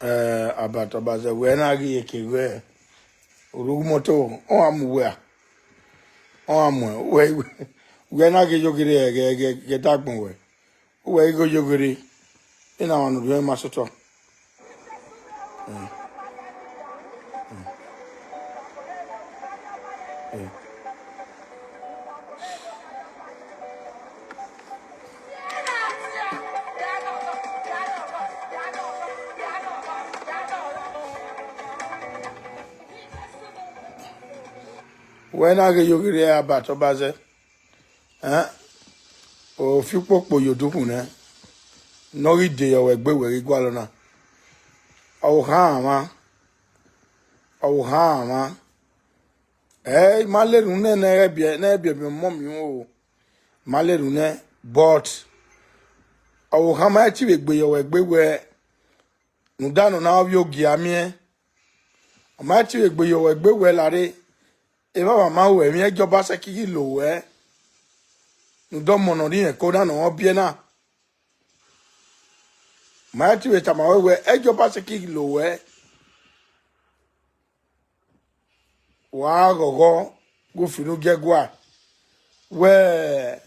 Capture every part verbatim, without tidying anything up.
Eh, Albert Ọbazẹ, wẹ na ghi ye ke wẹ, orhu moto, ọ wa mu wẹ a? Ọ wa mu ẹ, wẹ, wẹ na ghi ye oghere ghẹ, ghẹ, ghẹ dagbọn wẹ. Uwẹ igho ye oghere, ena ọmwa ne u rhie ma sotọ. Mm. Mm. Mm. Wẹ na ghe ye oghere Albert Ọbazẹ. Ẹn, ofi ukpokpo ye odukhunmwu nẹ, ne ọ ghi de yọ wẹ egbe wẹ ghi gualọ na. Ọ vbe okhan mwa, ọ vbe okhan mwa. Ẹ, I ma lele unu nẹ, ne ẹ biẹ, ne ẹ biẹ miẹn ọmọ miẹn o. I ma lele unu nẹ, but ọ vbe okhan ma i te vbe gbe yọ wẹ egbe wẹ, rhunmwuda ne ọ na ovbi ogie a miẹn. Ọ ma i te vbe gbe yọ wẹ egbe wẹ lare, evbavba ma ru ẹmwẹ, ẹgiọ Ọbasẹki ghi lo wẹ, rhunmwuda ọmọ ne ọ rhie ẹko na ne ọ biẹ na. Ma i te vbe tama wẹ wẹ, ẹgiọ Ọbasẹki ghi lo wẹ. Wa ghọghọ ghe ufinu giẹ gua. Wẹ,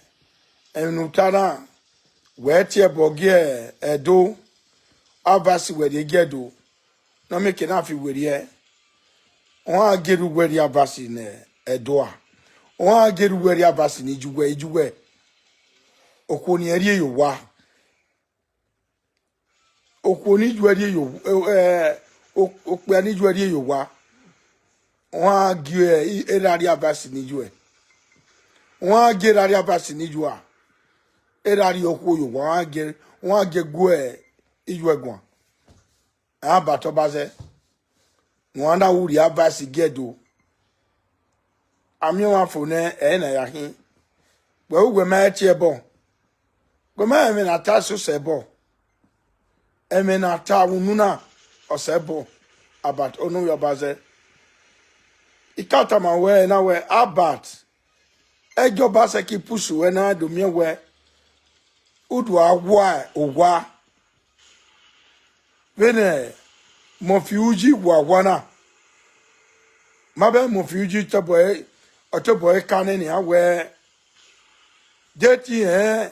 emwi ne u ta na, wẹ tie ẹbọ gie Ẹdo, avasi wẹ rhie gie Ẹdo, ne ọ miẹn eke na fi werriẹ. Ọ gha gie erha uwẹ rhie avasi ne Ẹdo a. Ọ gha gie erha uwẹ rhie avasi ne iye uwẹ, iye uwẹ. Okhuo ne irẹn rhie ye owa. Okhuo ne iye uẹ rhie ye owa, eh, o-, okpia ne iye uẹ rhie ye owa. Ọ gha gie erha rhie avasi ne iye uẹ. Ọ gha gie erha rhie avasi ne iye ua. Erha rhie okhuo ye owa, ọ gha gie, ọ gha gie gu iye uẹ guan. Albert Ọbazẹ, ne uwa na ru rhie avasi gie Ẹdo. A miẹn ọmwa fo nẹ, ẹre na ya khin. Wẹ, uwẹ ma tie ẹbọ. Wẹ ma, ẹmwẹ ne a ta sẹ osẹ ẹbọ. Ẹmwẹ ne a ta vbe unu na, ọ sẹ ẹbọ. Albert, ọnọmwẹ Ọbazẹ. I ka tama wẹ na wẹ, Albert, ẹgiọ Ọbasẹki push wẹ na do miẹn wẹ, u do gha wa owa. Vbene Mọfi Uyi wa owa na, ma vbe Mọfi Uyi tobọ ẹre, ọ tobọ ẹre ka nẹ nian wẹ, de te irẹn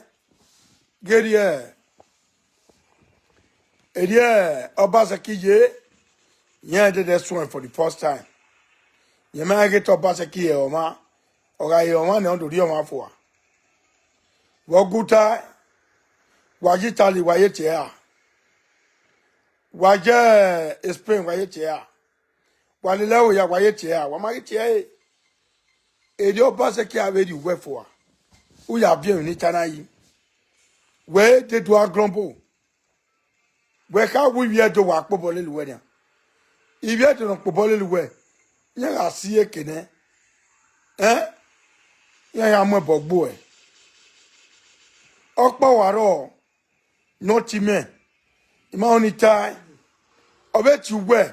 ghe rhie, erhie Ọbasẹki ye, irẹn dede suẹn for the first time. Irẹn ma ghe te Ọbasẹki he ọmwa, ọ gha he ọmwa nẹ, ọ do rhie ọmwa fua. Vbe ọgua uta, wa ye Italy, wa ye tie ẹre a. Wa ye Spain, wa ye tie ẹre a. Wa lele ẹvbo ya, wa ye tie ẹre a. Wa ma ghi tie ẹre, erhie Ọbasẹki a vbe rhie uwẹ fua. U ya viọ emwi ne I ta na yi. Wẹ de do a grumble. Wẹ kha wu ivbi Ẹdo wa kpobọ lele uwẹ nian. Ivbi Ẹdo ne ọ kpobọ lele uwẹ, iran gha si eke nẹ, ẹn, iran ya mu ẹbọ gbe uẹ. Ọkpa wa rrọọ ne ọ tie imẹ, I ma rẹn ọnii tae, ọ vbe tie uwẹ.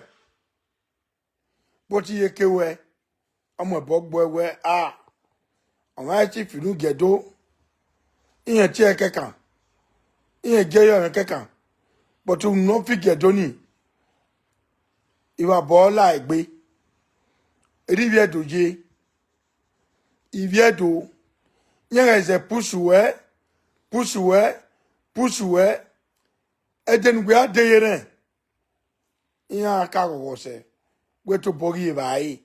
But iye ke wẹ, ọ mu ẹbọ gbe uẹ wẹ, a, ọmwa i te fi unu gie Ẹdo, irẹn tie ẹre kẹkan, irẹn gie ẹre ọnrẹn kẹkan, but unu ne ọ fi gie Ẹdo nii, ivbi abọ ọ la egbe, erha ivbi Ẹdo ye, ivbi Ẹdo, iran ghẹ zẹ push uẹ, push uẹ, push uẹ, ẹdẹ ne uwẹ a de ye rẹn, iran ka ghọghọ sẹ, wẹ tobọ ghi evbare,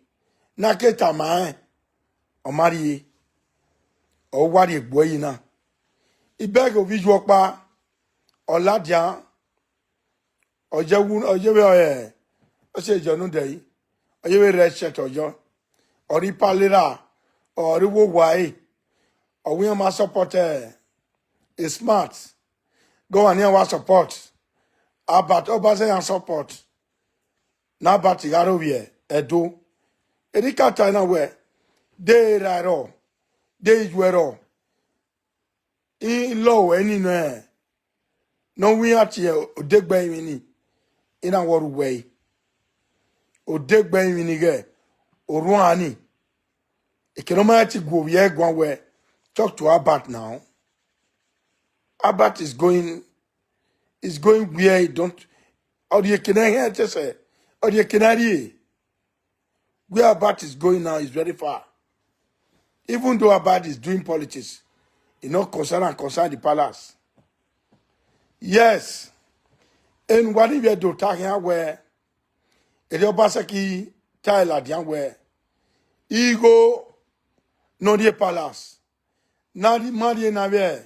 ne a ke tama rẹn, ọ ma rhie, ọ wa rhie egbe uẹ yi na. I bẹghe ovbi iyuọkpa, ọ ladian, ọ ye wu, ọ ye vbe, ẹ, ọ sẹ John Odẹi, ọ ye vbe red shirt ọ yọ, ọ rre Palera, ọ rre Uwowa ẹre, ọ wẹ iran ma support, ẹ, e smart, gọmwa ne iran wa support, Albert Ọbazẹ iran support, ne Albert gha rre ovbi Ẹdo. Erha I ka tae na wẹ, de erha rrọọ, de iyuẹ rrọọ, I lọ ruẹ ni nẹ, ne ọ wẹ iran tie odegbe ẹrinmwi ni, I na wẹ ọ rre uwẹ ẹre. Odegbe ẹrinmwi ni ghẹ orhuan ni. Eke ne ọ ma ti gu ovbi ẹre guan wẹ, talk to Albert now. Albert is going, is going where he don't, Ọ rhie eke ne ẹ i hẹn ẹtẹsẹ, ọ rhie eke ne a rhie. Where Albert is going now is very far. Even though Albert is doing politics, e no concern am concern the palace. Yes, enu wa ni vbe do ta khian wẹẹ, erriọ Obaseki ta ladian wẹẹ, igho ne ọ rrie palace, ne a ma rhie na vbe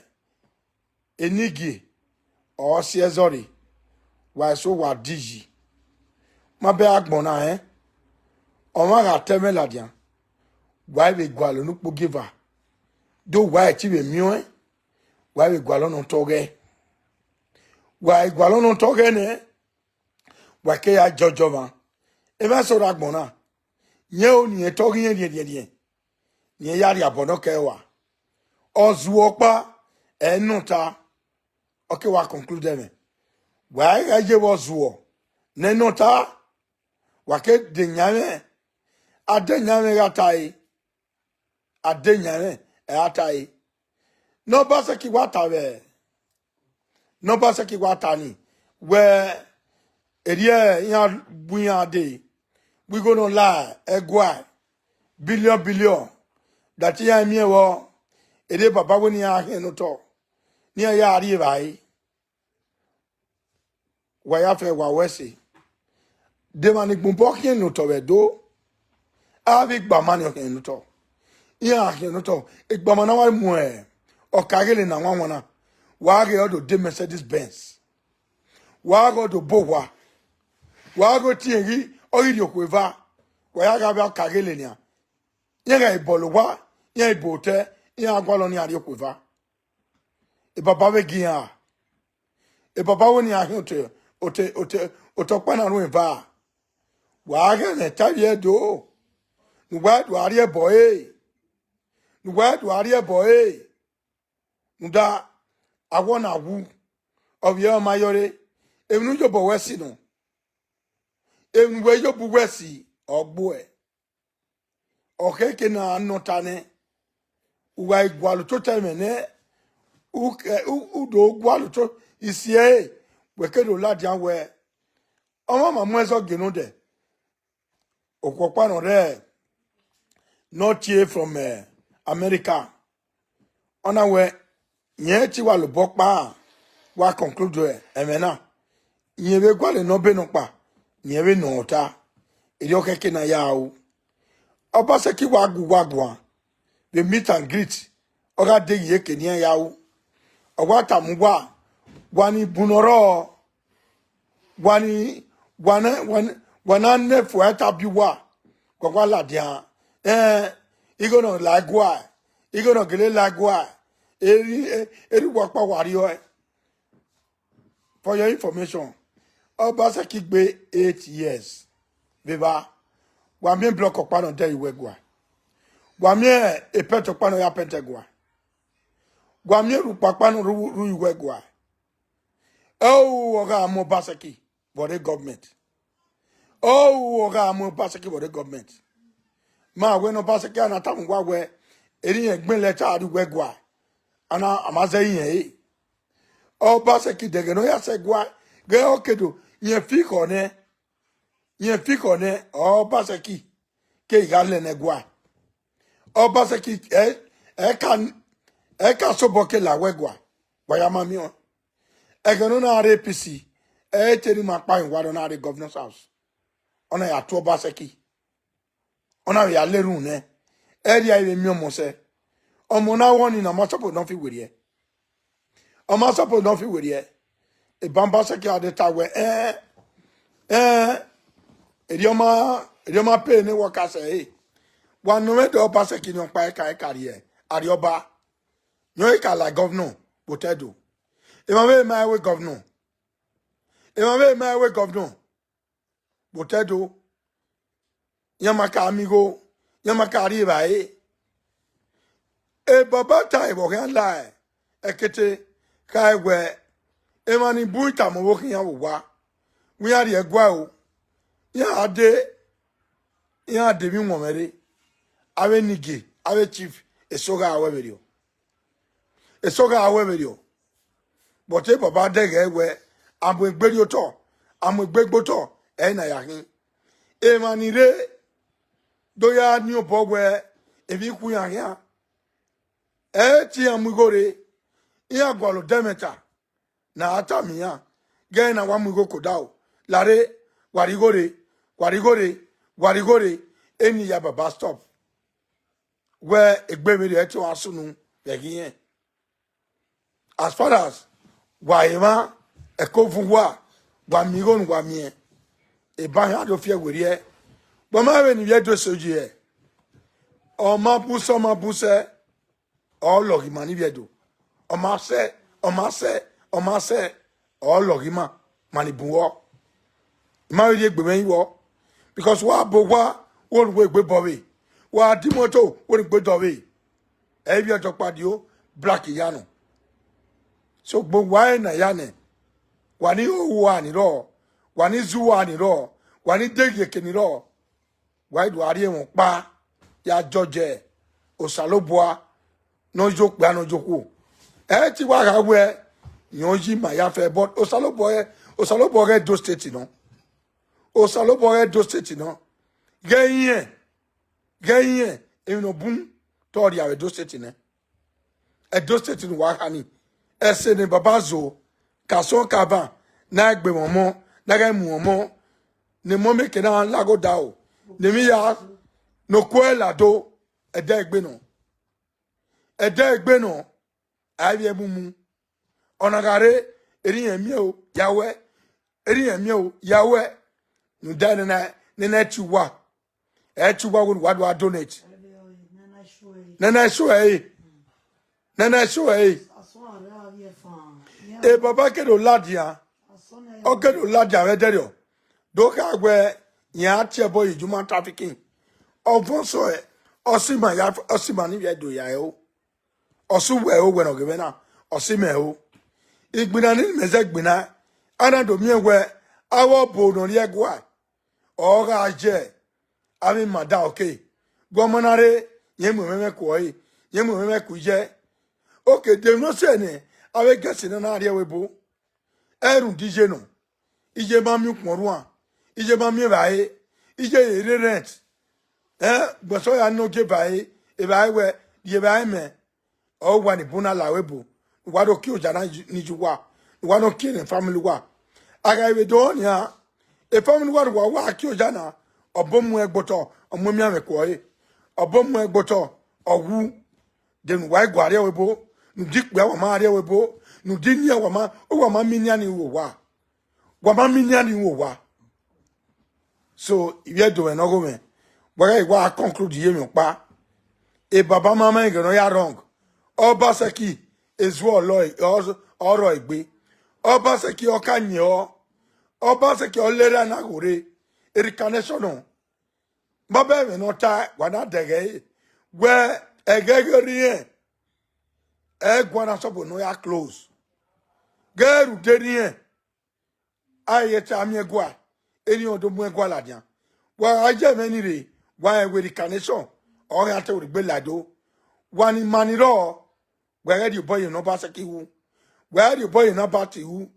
enigie, ọ si ẹzọ rre, wa eso wa di yi. Ma bẹ agbọn na rẹn, ọmwa gha ta ẹmwẹ ladian, wa i vbe gualọ ne ukpogieva, do wa i te vbe miẹn ọẹn, wa i vbe gualọ ne ọ tọ ghẹ. Wa i gualọ ne ọ tọ ghẹ nẹ, wa ke ya jọjọ ọmwa. Emwa eso rre agbọn na, rẹn o ni ẹn tọ ghi rẹn riẹnriẹnriẹn, ne irẹn ya rhie abọ ne ọ kẹ rua. Ọ zuọ ọkpa, ẹ nọ ọta, ọ ke wa conclude ẹmwẹ. Wa i gha ye vbe ọ zuọ ne ẹ nọ ọta, wa ke de yan ẹmwẹ, a de yan ẹmwẹ gha ta ẹre, a de yan ẹmwẹ, ẹ ra ta ẹre. Ne Obaseki wa ta vbe, ne Obaseki wa ta ni, wẹẹ, erriọ iran bu iran dee, wẹ igho ne ọ la ẹguae, billion billion, that iran miẹn vbọ, erriọ baba wẹ ne iran khian ne otọ, ne iran ya rri evbare. Wa ya fẹ wa wẹ ẹse. De emwa ni gbẹn obọ khian ne otọ vbe Ẹdo, avbe igbama ni ọ khian ne otọ. Iran khian ne otọ, igbama na wa mu Ọkaghele na wanwan na, wa ghe ọ do de Mercedes Benz, wa ghe ọ do bọ owa, wa ghe tie ghi ọ ghi rhie okhuo eva, wa ya gha vbe Ọkaghele nian. Iran gha bọlọ owa, iran bọ otọ, iran gualọ ne iran rhie okhuo eva. Baba vbe gie iran, baba wẹ ne iran khian otọ, otọ, otọ, otọ ọkpa na ru eva. Wa ghẹ mwẹ ta ivbi Ẹdo, ne uwa do a rhie ẹbọ ẹre, ne uwa do a rhie ẹbọ ẹre. Rhunmwuda, awọ na wu, ọ vbiẹ ọma yọre, emwi ne u yobọ wẹ si nọ, emwi ne uwẹ yobọ uwẹ si, ọ gbuẹ. Ọ khẹke ne a nọ ọta nẹ, u gha gualọ ototọ ẹmwẹ nẹ, u do gualọ otọ isi ẹre, wẹ ke do ladian wẹ, ọmwa ma mu ẹzọ gie nodẹ. Okhuo ọkpa nọ rre, ne ọ tie from America, ọ na wẹ, rẹn te wa lobọ ọkpa, wa conclude ẹmwẹ na, rẹn vbe gualọ nọ be nọkpa, rẹn vbe nọ ọta, erriọ khẹke ne a ya ru. Obaseki wa gu uwa guan vbe meet and greet, ọ gha deghẹ iyeke ne iran ya ru. Ọ wa tama uwa, wa ni bun ne ọ rrọọ, wa ni, wa na, wa na, wa na ne ẹfuẹta biẹ uwa, wa wa ladian, ẹn, igho ne ọ la ẹguae, igho ne ọ gele la ẹguae, erriọ, erriọ uwa ọkpa wa rriọ ẹe. For your information, Obaseki gbe eight years vbe evba, wa miẹn block ọkpa nọ dẹ uwẹ gua, wa miẹn paint ọkpa nọ ya paint ẹgua, wa miẹn rhukpa ọkpa nọ rhu uwẹ gua. Ọ gha mu Obaseki vbe ọre government. Ọ gha mu Obaseki vbe ọre government. Ma wẹ ne Obaseki a na tama uwa wẹ, erriọ irẹn gbẹn lẹta rre uwẹ gua, a na, a ma zẹ irẹn ẹre. Obaseki dẹghẹ ne ọ ya sẹ gua, ghẹ ọ ke do, rẹn fi khọ nẹ, rẹn fi khọ nẹ, Obaseki keghi gha lẹ ne ẹgua. Obaseki ẹ, ẹ ka, ẹ ka sobọ ke la wẹ gua, wa ya ma miẹn ọẹn. Ẹghẹ ne ọ na rre APC, ẹ i te ne ima kpa emwa ne ọ na rre Governor's House, ọ na ya tu Obaseki, ọ na vbe ya le erhunmwu nẹ, ẹ rhie a i vbe miẹn ọmọ sẹ. Ọmọ na ghọ ni na, ọ ma suppose ne ọ fi werriẹ. Ọ ma suppose ne ọ fi werriẹ. Eban Obaseki a de ta wẹ, ẹn, ẹn, erriọ ma, erriọ ma pay ne workers ẹre. Wa nọ mwẹ dẹ Obaseki ne ọkpa ẹka ẹka rrie Arriọba. Yọn e ka la governor vbe otọ Ẹdo. Emwa vbe ma ẹwe governor. Emwa vbe ma ẹwe governor vbe otọ Ẹdo. Iran ma ka miẹn igho, iran ma ka rri evbare. Ebaba ta vbe ọ khian la ẹkete, kha wẹ emwa ni bun tama ọvbokhan iran vbe owa, wẹ iran rhie ẹguae o, iran gha dee, iran gha dee emwi wọnmwẹ rre, avbe nigge, avbe chief, eso gha ruẹ vberriọ. Eso gha ruẹ vberriọ. But ebaba dẹghẹ wẹ, a mu egbe rhie otọ, a mu egbe gbe otọ, ẹ i na ya khin. Emwa ni rre do ya ni obọ wẹ emwi khu iran khian. Ẹ i te iran mu igho rre, iran gualọ odẹ ẹmwata ne a tama iran, ghẹ na wa mu igho ke odaro. Lare, wa rhie igho rre, wa rhie igho rre, wa rhie igho rre, eni ya baba stop. Wẹ egbe mwẹ rhie ẹtin ọghe sunu vbe ẹghẹ irẹn. As far as wa emwa, ẹko vun uwa, wa miẹn igho ne uwa miẹn, eba hia do fi ẹre werriẹ. Wa ma vbe ne ivbi Ẹdo eso yi hẹ, ọ ma bu sẹ, ọ ma bu sẹ, ọ lọghe ima ne ivbi Ẹdo. Ọ ma sẹ, ọ ma sẹ, ọ ma sẹ, ọ lọghe ima, ma ni bun vbọ. I ma vbe rhie egbe mwẹ yin vbọ. Because wa bọ owa, wo ne uwẹ egbe bọ vbe. Wa di imoto, wo ne egbe dọ vbe. Ẹ i vbiẹ ọdọ ọkpa dio, black ya nọ. So, gbe owa ẹre na ya nẹ, wa ni ho uwa ni rrọọ, wa ni zẹ uwa ni rrọọ, wa ni deghẹ eke ni rrọọ. Wa i do a rhie ẹmwẹ ọkpa ya judge Osanobua ne ọ ye okpia ne ọ ye okhuo. Ẹ i te wa gha wẹ, irẹn ọ yi ima ya fẹ, but Osanobua ọghe, Osanobua ọghe Edo State nọ. Osanobua ọghe Edo State nọ. Ghẹ irẹn, ghẹ irẹn, emwi ne ọ bun te ọ rhia vbe Edo State nẹ. Edo State ne uwa kha ni, ẹse ne baba zo, ka sọn ka ban, ne a gbe mwẹ ọmọ, ne a ghẹ mu ọmọ, ne emọ mieke na laghe odaro, ne emwi ya, ne okuẹ lado, ẹdẹ egbe nọ. Ẹdẹ egbe nọ, a i vbiẹ mu mu. Ọ na gha rre, erriọ irẹn miẹn o, ya wẹ, erriọ irẹn miẹn o, ya wẹ, rhunmwuda nene, nene ẹtin uwa, ẹtin uwa wẹ ne uwa do a donate. Nene ẹso ẹre, nene ẹso ẹre. E baba ke do ladian, ọ ke do ladian vbe ẹdẹrriọ, do kha wẹ, iran tie ẹbọ ye human trafficking. Ọ vọn sẹ, ọ sẹ ima ya, ọ sẹ ima ni vbiẹ do ya ẹre o. Ọ sẹ uwẹ ẹre o, wẹ ne ọ ghe mwẹ na, ọ sẹ imẹ ẹre o. Igbinna ni mẹ zẹ gbinna, a na do miẹn wẹ, avbe ọbo ne ọ rhie ẹguae, ọ gha ye avbe ima da oke. Gu ọmọ na rre, irẹn mu ẹmwẹ ku ọre, irẹn mu ẹmwẹ ku iye. Oke, de emwi ne ọ sẹ nẹ, avbe gẹsẹ na na rrie ẹvbo ebo. Ẹ rhunmwuda iye nọ, iye ma miẹn ukpọn ruan, iye ma miẹn evbare, iye ye rre rent. Ẹ, gbẹsọ ya nọ gie evbare, evbare wẹ, rhie evbare mẹ. Ọ wa ni bun na la ẹvbo ebo, ne uwa do kie oja na ni ye uwa, ne uwa nọ kie ne family uwa. A gha vbe do nian, family uwa ne uwa wa kie oja na, ọbo mu ẹgbotọ, ọ mu emianmwẹ ku ọre, ọbo mu ẹgbotọ, ọ wu. De ne uwa i gua rrie ẹvbo ebo, ne udu ikpia wa ma rrie ẹvbo ebo, ne udu inian wa ma, uwa ma miẹn inian ni ru owa. Wa ma miẹn inian ni ru owa. So, ivbi Ẹdo mwẹ ne ọ gho mwẹ, wa gha wa conclude ye emwi ọkpa. E baba ma ma ẹghẹ ne ọ ya wrong. Ọba Sẹki, ezu ọlọ, ọ, ọ rrọọ egbe. Ọba Sẹki ọ ka yin ọ. Ọba Sẹki ọ lera na gho rre. Reincarnation nọ. Baba ẹmwẹ ne ọ ta, wa na dẹghe ẹre. Wẹ ẹghẹ ghe rhiẹn, ẹ guan na sọbọ ne ọ ya close. Ghe rhunmwuda erriọ irẹn, a i te a miẹn ẹguae, erriọ do mu ẹguae ladian. Wa gha ye ẹmwẹ ni rre, wa rẹn wẹ reincarnation, ọ khian te wẹ gbe lado. Wa ni ma ni rrọọ, wẹ ghẹ rhie obọ ye ne Ọba Sẹki ru, wẹ ghẹ rhie obọ ye ne Albert ru.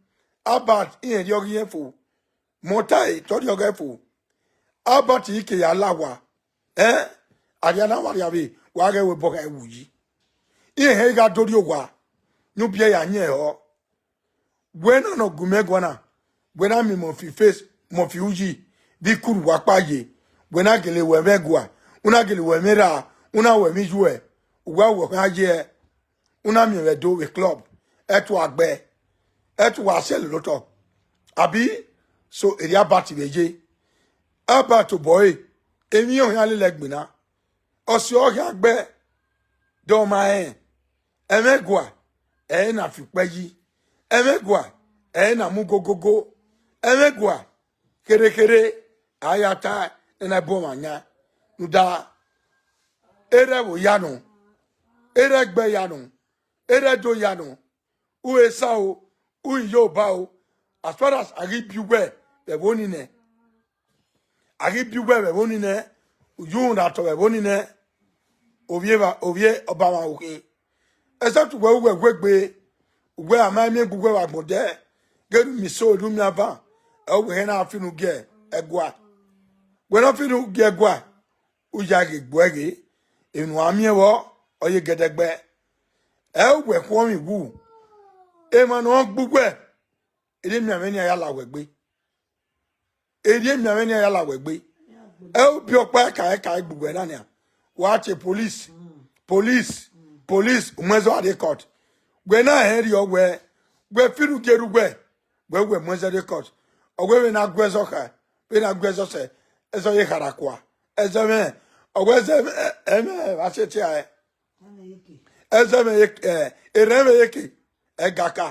Albert irẹn rriọghe irẹn fo, mẹ ọ ta ẹre te ọ rhiọghẹ fo. Albert i ke ya la owa, ẹ, arria na wa rria vbe, wa ghẹ wẹ obọ khẹ wu yi. Irẹn hẹ gha do rrie owa, ne u biẹ ya yin ẹre họ. Wẹ na nọ gu mẹ guan na, wẹ na miẹn mọ fi face, mọ fi uyi, vbe ikuru wa kpa ye, wẹ na gele wẹ ẹmwẹ ẹguae, u na gele wẹ ẹmwẹ erha, u na wẹ ẹmwẹ iyuẹ, uwa wẹ ọkhan ye, u na miẹn vbe do vbe club, ẹtu a gbẹ, ẹtu wa sẹ lele otọ. Abi, so erriọ Albert vbe ye. Albert obọ ẹre, emwi ọ khian lele ẹgbin na, ọ si ọ khian gbẹ, de ọ ma rẹn. Ẹmwẹ ẹguae, ẹre na fi ukpẹ yi. Ẹmwẹ ẹguae, ẹre na mu gogogo. Ẹmwẹ ẹguae, kherhe kherhe, a ya ta ne a na bu ọmwa yan. Rhunmwuda, erha ẹvbo ya nọ, erha ẹgbẹ ya nọ, erha Ẹdo ya nọ, u Esa o, u Iyoruba o, as far as a ghi biẹ uwẹ vbe ẹvbo ni nẹ, a ghi biẹ uwẹ vbe ẹvbo ni nẹ, u ye uhunmwu otọ vbe ẹvbo ni nẹ, ovbi evba, ovbi ọba mwa ru khin. Except uwẹ, uwẹ wegbe, uwẹ a ma miẹn gbe uwẹ vbe agbọn odẹ, ghe ne u miẹn iso, ne u miẹn avan, Ẹ wẹ na finu gie ẹgua. Wẹ na finu gie ẹgua, u ya ghe gbuẹ ghe, emwi ne uwa miẹn vbọ, ọ ye gẹdẹgbẹ. Ẹ wẹ khuọnmwi wu, emwa ne ọ gbe uwẹ, erriọ emianmwẹ nian ya la wẹ gbe. Erriọ emianmwẹ nian ya la wẹ gbe. Ẹ ubi ọkpa ẹka ẹka egbe uwẹ na nian. Wa tie police, police, police, u mu ẹzọ rrie court. Wẹ na hẹn rriọ wẹ, wẹ finu gie rre uwẹ, wẹ wẹ mu ẹzọ rrie court. Ọ wẹ vbene a gu ẹzọ kha, vbene a gu ẹzọ sẹ, ẹzọ ye khara kua. Ẹzọ mwẹ, ọ wẹ ẹzọ mwẹ, ẹ, ẹmwẹ vbe a sẹtin rae. Ẹzọ mwẹ ye, ẹ, erhẹn mwẹ ye ke, ẹga ka.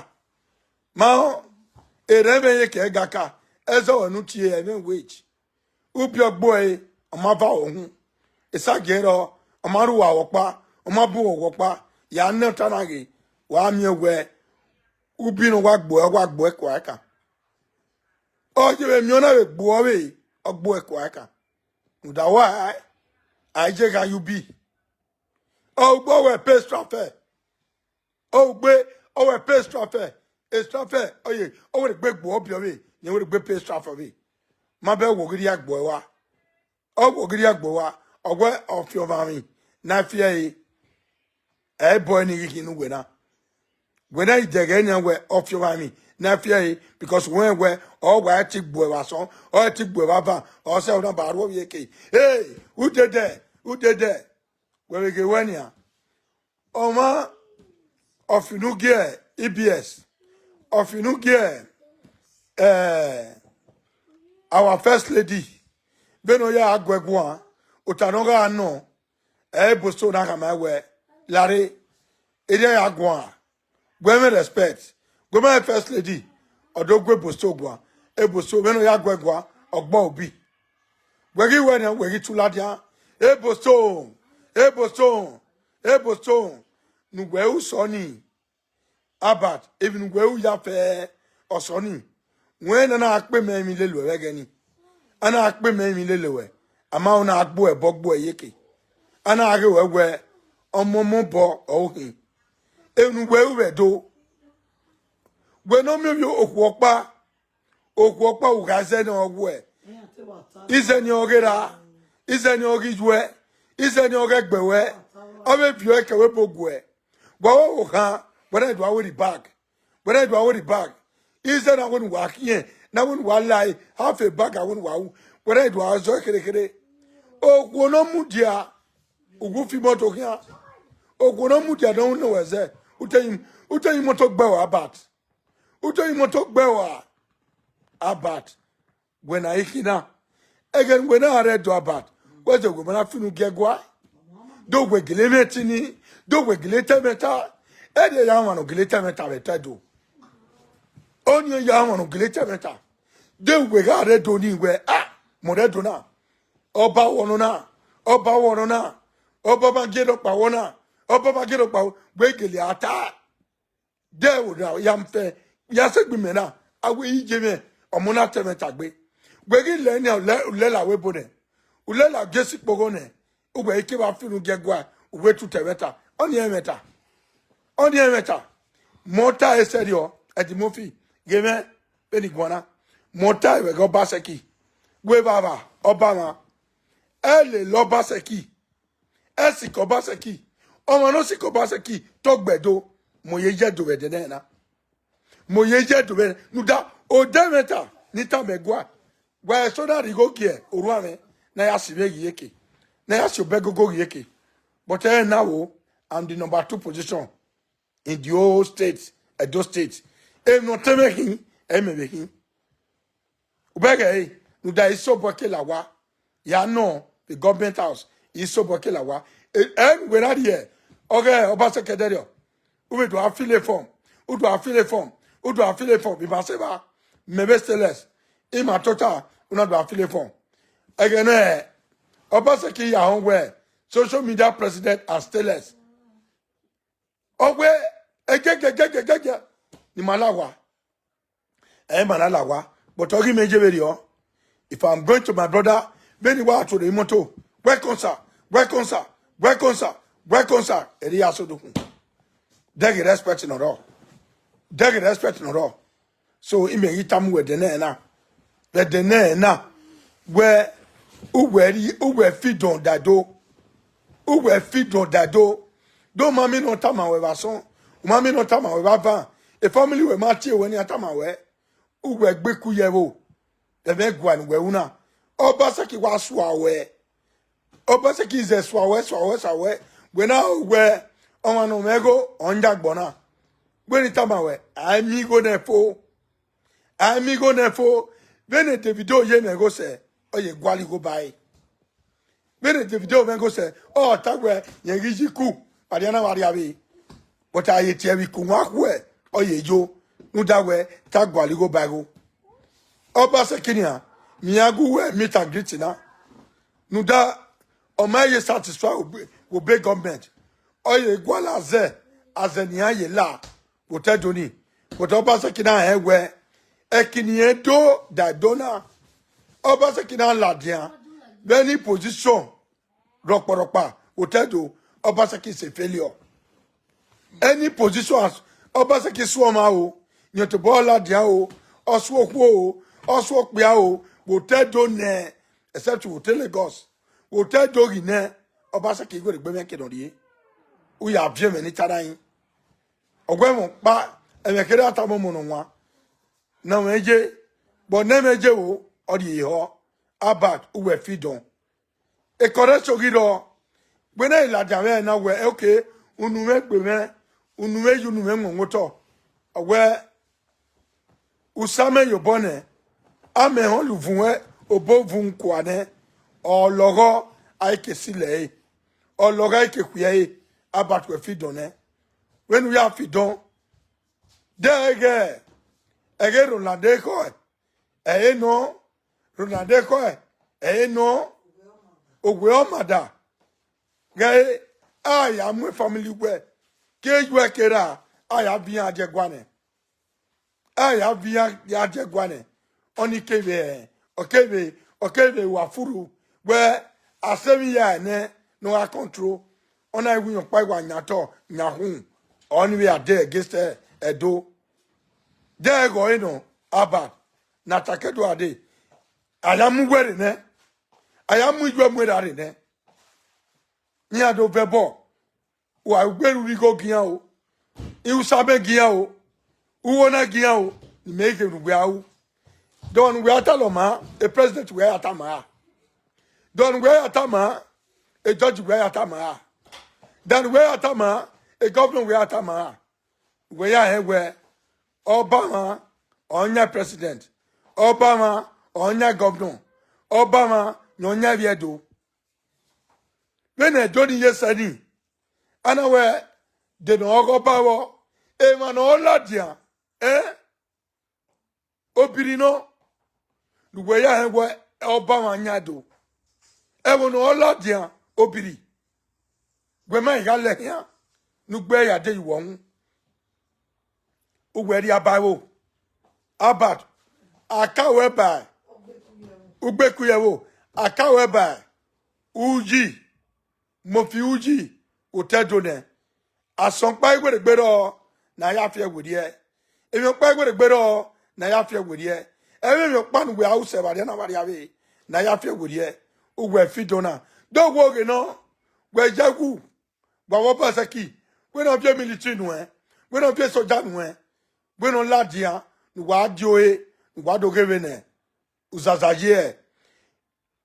Ma, erhẹn mwẹ ye ke, ẹga ka. Ẹzọ wẹ ne u tie ẹmwẹ wage. Ubi ọgbo ẹre, ọ ma va ohun. Esagiẹn rrọọ, ọ ma rre uwa vbe ọkpa, ọ ma bu uwa vbe ọkpa. Ya nọ ọta na ghe, wa miẹn wẹ, ubi ne ọ wa gbuẹ, ọ wa gbuẹ kua ẹka. Ọ ye vbe miẹn ọna vbe gbuẹ ọvbehe, ọ gbuẹ kua ẹka. Rhunmwuda wẹ a, a i je gha ye ubi. Ọ ugbo wẹ pay strafe. Ọ ugbe, ọ wẹ pay strafe. Strafe, ọ ye, ọ wẹ gbe gbuẹ ọbiọ vbe, ne wẹ gbe pay strafe vbe. Ma bẹ wo ghi rhia gbuẹ wa. Ọ wo ghi rhia gbuẹ wa, ọ wẹ ọ fiọmwamwi ne a fi ẹre. Ẹ i bọ ẹre ni ghi khin ne uwẹ na. Wẹ na i dẹghe nian wẹ ọ fiọmwamwi ne a fi ẹre, because wẹ wẹ ọ wa ti gbuẹ vbe asọn, ọ ti gbuẹ vbe avan, ọ sẹ ọ na ba rhuọ vbe eke. Hey, udede, udede. Wẹ vbe ghe wẹ nian. Ọmwa ọfi ne u gie E B S, ọfi ne u gie, eh, our first lady, vbene ọ ya gu ẹre guan, ota ne ọ gha nọ, ẹ i Eboso na khama wẹ, lare, erriọ ya guan, gu ẹmwẹ respect, gu ẹmwẹ first lady, ọ do gu Eboso guan, Eboso vbene ọ ya gu ẹre guan, ọ gbe ubi. Wẹ ghi wẹ nian, wẹ ghi tu ladian, Eboso, Eboso, Eboso, ne uwẹ ru sọ nii, Albert, emwi ne uwẹ ru ya fẹ ọsọ nii, wẹ na na kpe mẹ emwi lele uwẹ vbe ẹghẹ nii. A na kpe mẹ emwi lele uwẹ, a ma na gbe uwẹ ẹbọ gbe uwẹ iyeke. A na ghe uwẹ wẹ ọmọ ọmọ obọ ọre u khin. Emwi ne uwẹ ru vbe Ẹdo, wẹ ne ọ miẹn ovbi okhuo ọkpa, okhuo ọkpa u gha zẹ ne ọ wuẹ, izẹ ne ọ ghe ra, izẹ ne ọ ghi yuẹ, izẹ ne ọ ghẹ gbe wẹ, ọ vbe viọ ẹkẹ wẹ bo guẹ. Wa wo wo khan, wẹ na do a weri bag, wẹ na do a weri bag. Izẹ na wẹ ne uwa khiẹn, na wẹ ne uwa lae half a bag, a wẹ ne uwa ru, wẹ na do a zọ kherekhere. Okhuo ne ọ mudia, uwu fi imoto khian. Okhuo ne ọ mudia ne ọ wẹ zẹ, u te yi, u te yi imoto gbe wa, Albert. U te yi imoto gbe wa, Albert. Wẹ na i khin na, ẹghẹ ne uwẹ na rre Ẹdo, Albert, wẹ zẹ wẹ ma na finu gie ẹgua. Do wẹ gele mwẹ tini, do wẹ gele ta ẹmwata. Ẹdẹ ya wan ne ọ gele ta ẹmwata vbe ta Ẹdo. Ọni ya wan ne ọ gele ta ẹmwata. De wẹ gha rre Ẹdo ni wẹ, ah, mẹ rre Ẹdo na. Ọba wọ nọ na, ọba wọ nọ na, ọba ma gie rhọkpa wọ na, ọba ma gie rhọkpa wọ, wẹ gele a ta. De wo na ya mfẹ, ya sẹ gbe mẹ na, a wẹ i je mwẹ, ọmọ na ta ẹmwata gbe. Wẹ ghi lẹ nian, u lẹ, u lẹ la wẹ bo nẹ, u lẹ la gie sikpogho nẹ, uwẹ i ke vba finu gie ẹgua, u wẹ tu ta ẹmwata. Ọni ẹmwata, ọni ẹmwata. Mẹ ọ ta ẹsẹ rriọ, Ẹdimofi, ghe mwẹ, vbene I guan na. Mẹ ọ ta ẹvbo ẹghẹ Ọbasẹki, wẹ vbe avba, ọba mwa. Ẹ lele Ọbasẹki, ẹ sikẹ Ọbasẹki, ọmwa ne ọ sikẹ Ọbasẹki, te ọ gbe Ẹdo, mẹ ọ ye ye Ẹdo vbe ẹdẹ nẹ na. Mẹ ọ ye ye Ẹdo vbe ẹdẹ, rhunmwuda, odẹ ẹmwata ne I tama ẹgua, wa eso na rhie igho gie orhuanmwẹ, ne a ya si mwẹ ghi iyeke, ne a ya si obọ ẹgogo ghi iyeke. But ẹ na wo, I'm the number two position in the whole state, Edo State. Emwi ne ọ te mwẹ khin, ẹ i mẹ vbe khin. Ubẹghe ẹre, rhunmwuda isobọ ke la owa, ya nọ vbe government house, isobọ ke la owa. Ẹ, ẹ ne uwẹ na rhie, ọghe Ọbasẹki ẹdẹrriọ, u vbe do a fill form, u do a fill form, u do a fill form, vbe ima sẹ evba, mẹ vbe stainless, ima tota, u na do a fill form. Ẹghẹ nẹ, Ọbasẹki ya họn wẹ social media president are stainless. Ọ wẹ, ẹgẹgẹgẹgẹgẹ, ne ima la owa. Ẹ ma na la owa, but ọ ghi mẹ ye vberriọ. If I'm going to my brother, vbene I wa tuorre imoto, welcome sir, welcome sir, welcome sir, welcome sir, erriọ ya so dokun. Dẹghe respect ne ọ rrọọ. Dẹghe respect ne ọ rrọọ. So, imẹ ghi tama uwẹ ẹdẹ nẹ na. Vbe ẹdẹ nẹ na, wẹ uwẹ rri, uwẹ fi dọn dado, uwẹ fi dọn dado. Do ma miẹn ne ọ tama wẹ vbe asọn, u ma miẹn ne ọ tama wẹ vbe avan, e family wẹ ma tie wẹ ne iran tama wẹ, uwẹ gbe ku ye ẹvbo, ẹmwẹ gua ne uwẹ ru na. Ọbaṣẹki wa sua wẹ, Ọbaṣẹki zẹ sua wẹ, sua wẹ, sua wẹ, wẹ na ro wẹ ọmwa ne ọ mwẹ igho, ọ yan agbọn na. Wẹ ne I tama wẹ, a i miẹn igho nẹ fo. A i miẹn igho nẹ fo, vbene Davido ye mwẹ igho sẹ, ọ ye gualọ igho ba ẹre. Vbene Davido mwẹ igho sẹ, ọ ta wẹ, rẹn ghi yi iku, vbe arria na vbe arria vbe. But a ye tie vbe iku wan khuẹ, ọ ye yo, rhunmwuda wẹ, te a gualọ igho ba igho. Ọbaṣẹki nian, miẹn iran gu wẹ meet and greet na. Rhunmwuda, ọ ma ye satisfy obọ, obọ government. Ọ ye gualọ azẹ, azẹ ne iran ye la vbe otọ Ẹdo ni. But Ọbaṣẹki na rẹn wẹ, ẹki ne irẹn do da Ẹdo na, Ọbaṣẹki na ladian vbe any position rọkparọkpa vbe otọ Ẹdo, Ọbaṣẹki is a failure. Any position as Ọbaṣẹki suọ ọmwa o, rẹn tobọ ladian o, ọ suọ okhuo o, ọ suọ okpia o, vbe otọ Ẹdo nẹ, except vbe otọ Lagos, vbe otọ Ẹdo ghi nẹ, Ọbaṣẹki wegbe mwẹ ke nọ rrie. U ya viọ ẹmwẹ ne I ta na yin. Ọ wẹ ẹmwẹ ọkpa, ẹmwẹ kherhe a tama ọmọ ne ọ wan, ne ọ mwẹ ye, but ne ẹmwẹ ye vbo, ọ rhie ehọ, Albert, uwẹ fi dọn. Ecorrection ghi rrọọ, wẹ na ladian mwẹ na wẹ, okay, unu mwẹ gbe mwẹ, unu mwẹ ye, unu mwẹ mu otọ. Ọ wẹ, usa mẹ ye obọ nẹ, amẹ họn luvun obọ vun kua nẹ, ọ lọghọ, a i ke si lẹ ẹre, ọ lọghọ, a i ke khuẹ ẹre, Albert wẹ fi dọn nẹ. Wẹ ne u ya fi dọn, de ẹghẹ, ẹghẹ Ronaldo ekhọe, ẹre nọ, Ronaldo ekhọe, ẹre nọ, owe ọ ma da. Ghẹ a ya mu family wẹ, ke yu ẹke ra, a ya viọ iran diẹ guan nẹ. A ya viọ iran ya diẹ guan nẹ. Ọnii kevbe, ọ kevbe, ọ kevbe wa furhu wẹ, a sẹ emwi ya nẹ ne ọ gha control. Ọ na i wi yan ọkpa, wa yan otọ, yan uhunmwu, ọnii vbe a de against Ẹdo. De ẹghẹ ọre nọ, Albert, ne a ta ke do a dee, a ya mu uwẹ rre nẹ, a ya mu iyuẹ mu erha rre nẹ. Iran do vẹ ẹbọ, wa gbe ru igho gian o, irusa mẹ gian o, uwu na gian o, ne imẹ i kherhe uwẹ a ru. Dọ ne uwẹ a ta lọ ma, e president wẹ ya tama ra? Dọ ne uwẹ ya tama, e judge wẹ ya tama ra? Dọ ne uwẹ ya tama, e governor wẹ ya tama ra? Wẹ ya rẹn wẹ, Ọbamwa ọ yan president, Ọbamwa ọ yan governor, Ọbamwa yan ọ yan ivbi Ẹdo. Vbene Ẹdo ni ye sẹ ni, a na wẹ, de ne ọ ghe Ọba vbọ, emwa ne ọ ladian, ẹn? Obiri nọ, ne uwẹ ya rẹn wẹ Ọbamwa yan do. Ẹvbo ne ọ ladian, obiri. Wẹ ma i gha lẹ khian, ne u gbe ya de ye uwẹ uhunmwu. Uwẹ rhie aba ẹvbo. Albert, a ka wẹ ba ugbeku ye ẹvbo, a ka wẹ ba uyi, mofi uyi, otọ Ẹdo nẹ. Asọn ọkpa i werriegbe rrọọ ne a ya fi ẹe werriẹ. Emwi ọkpa i werriegbe rrọọ ne a ya fi ẹe werriẹ. Ẹmwẹ emwi ọkpa ne uwẹ a ru sẹ vbe arria na vbe arria vbe ne a ya fi ẹe werriẹ. Uwẹ fi dọn na. Do wo ghe nọ, wẹ ya wu, wa vbe Ọbaṣẹki, wẹ ne ọ viọ military nuẹn, wẹ ne ọ viọ soja nuẹn, wẹ ne ọ ladian, ne uwa die ore, ne uwa do ghe vbe nẹ uzaza ye.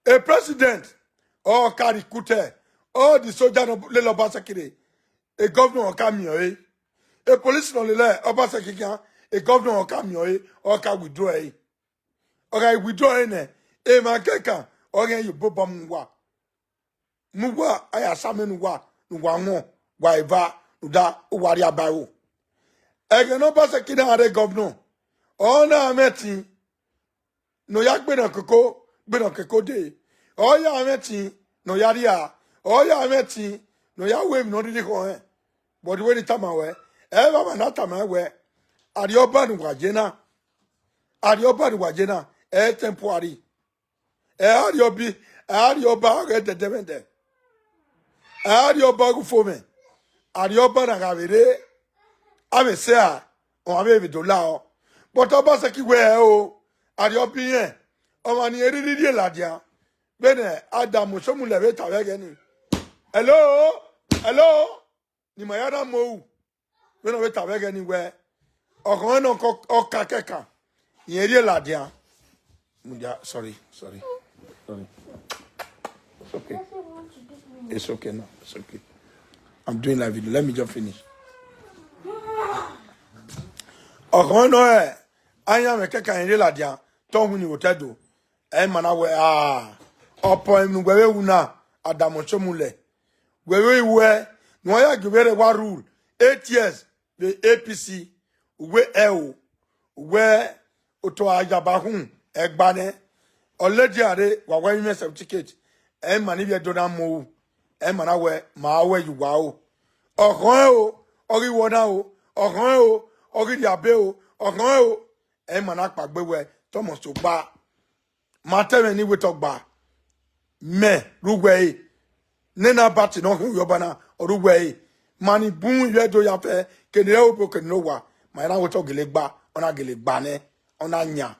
E president, ọ ka recruit all the soldier ne ọ lele Ọbaṣẹki rre, e governor ọ ka miẹn ọre. E police ne ọ lele Ọbaṣẹki khian, e governor ọ ka miẹn ọre, ọ ka withdraw ẹre. Ọ gha withdraw ẹre nẹ, emwa kẹkan ọ ghi ye obọ mu uwa. Mu uwa, a ya sa amẹ ne uwa, ne uwa wọn, wa eva, rhunmwuda uwa rhie aba ẹvbo. Ẹghẹ ne Ọbaṣẹki na rre governor, ọ na mwẹ ẹtin ne ọ ya gberhan koko, gberhan koko dee. Ọ ya mwẹ ẹtin ne ọ ya rria, ọ ya mwẹ ẹtin ne ọ ya ru emwi ne ọ rhirhi khọn rẹn. But wẹ ne I tama ruẹ, ẹ i vbe amwa na tama ruẹ, Arriọba ne uwa ye na, Arriọba ne uwa ye na, ẹ i temporary. Ẹ i Arriọba, ẹ i Arriọba ọghe ẹdẹdẹmwẹdẹ. Ẹ i Arriọba ọghe ufomwẹ. Arriọba na gha vbe rre, a vbe sẹ ra, ọmwa vbe vbe do la ọ. But Ọbaṣẹki wẹ ẹo, Arriọba irẹn, Ọmwa ni rhirhi rhie ladian. Vbene Adamu Osomulẹ vbe ta vbe ẹghẹ ni. Hello? Hello? Ne ima ya na mu ru. Vbene ọ vbe ta vbe ẹghẹ ni wẹ, ọkhọn nọ ọka kẹkan, irẹn rhie ladian. Mudia, sorry, sorry, sorry. It's okay. It's okay now. It's okay. I'm doing live video. Let me just finish. Ọkhọn nọ ẹ, ayan mwẹ kẹkan irẹn rhie ladian, te ọ winna vbe otọ Ẹdo. Ẹ ma na wẹ, ah, ọpọ emwi ne uwẹ vbe ru na, Adamu Osomulẹ. Wẹ vbe wẹ ne uwa ya gie ovbi ẹre wa rule eight years vbe A P C, uwẹ ẹo, uwẹ otọ ayaba hun ẹgba nẹ, already a rre wa wa rinmwian certificate, ẹ ma ni vbe Ẹdo na mu ru, ẹ ma na wẹ ma wẹ ye uwa o. Ọkhọn ẹo, ọ ghi wọ na o, ọkhọn ẹo, ọ ghi rhie abe o, ọkhọn ẹo, ẹ ma na kpaegbe wẹ Thomas Ogba. Ma te ẹmwẹ ne I wẹ te ọ gba. Mẹ rre uwẹ ẹre. Nena bati ne ọ khin uwẹ ọba na, ọ rre uwẹ ẹre. Ma ni bun ivbi Ẹdo ya fẹ, kene rẹ obo kene owa, ma i na wẹ te ọ gele gba, ọ na gele gba nẹ, ọ na yan.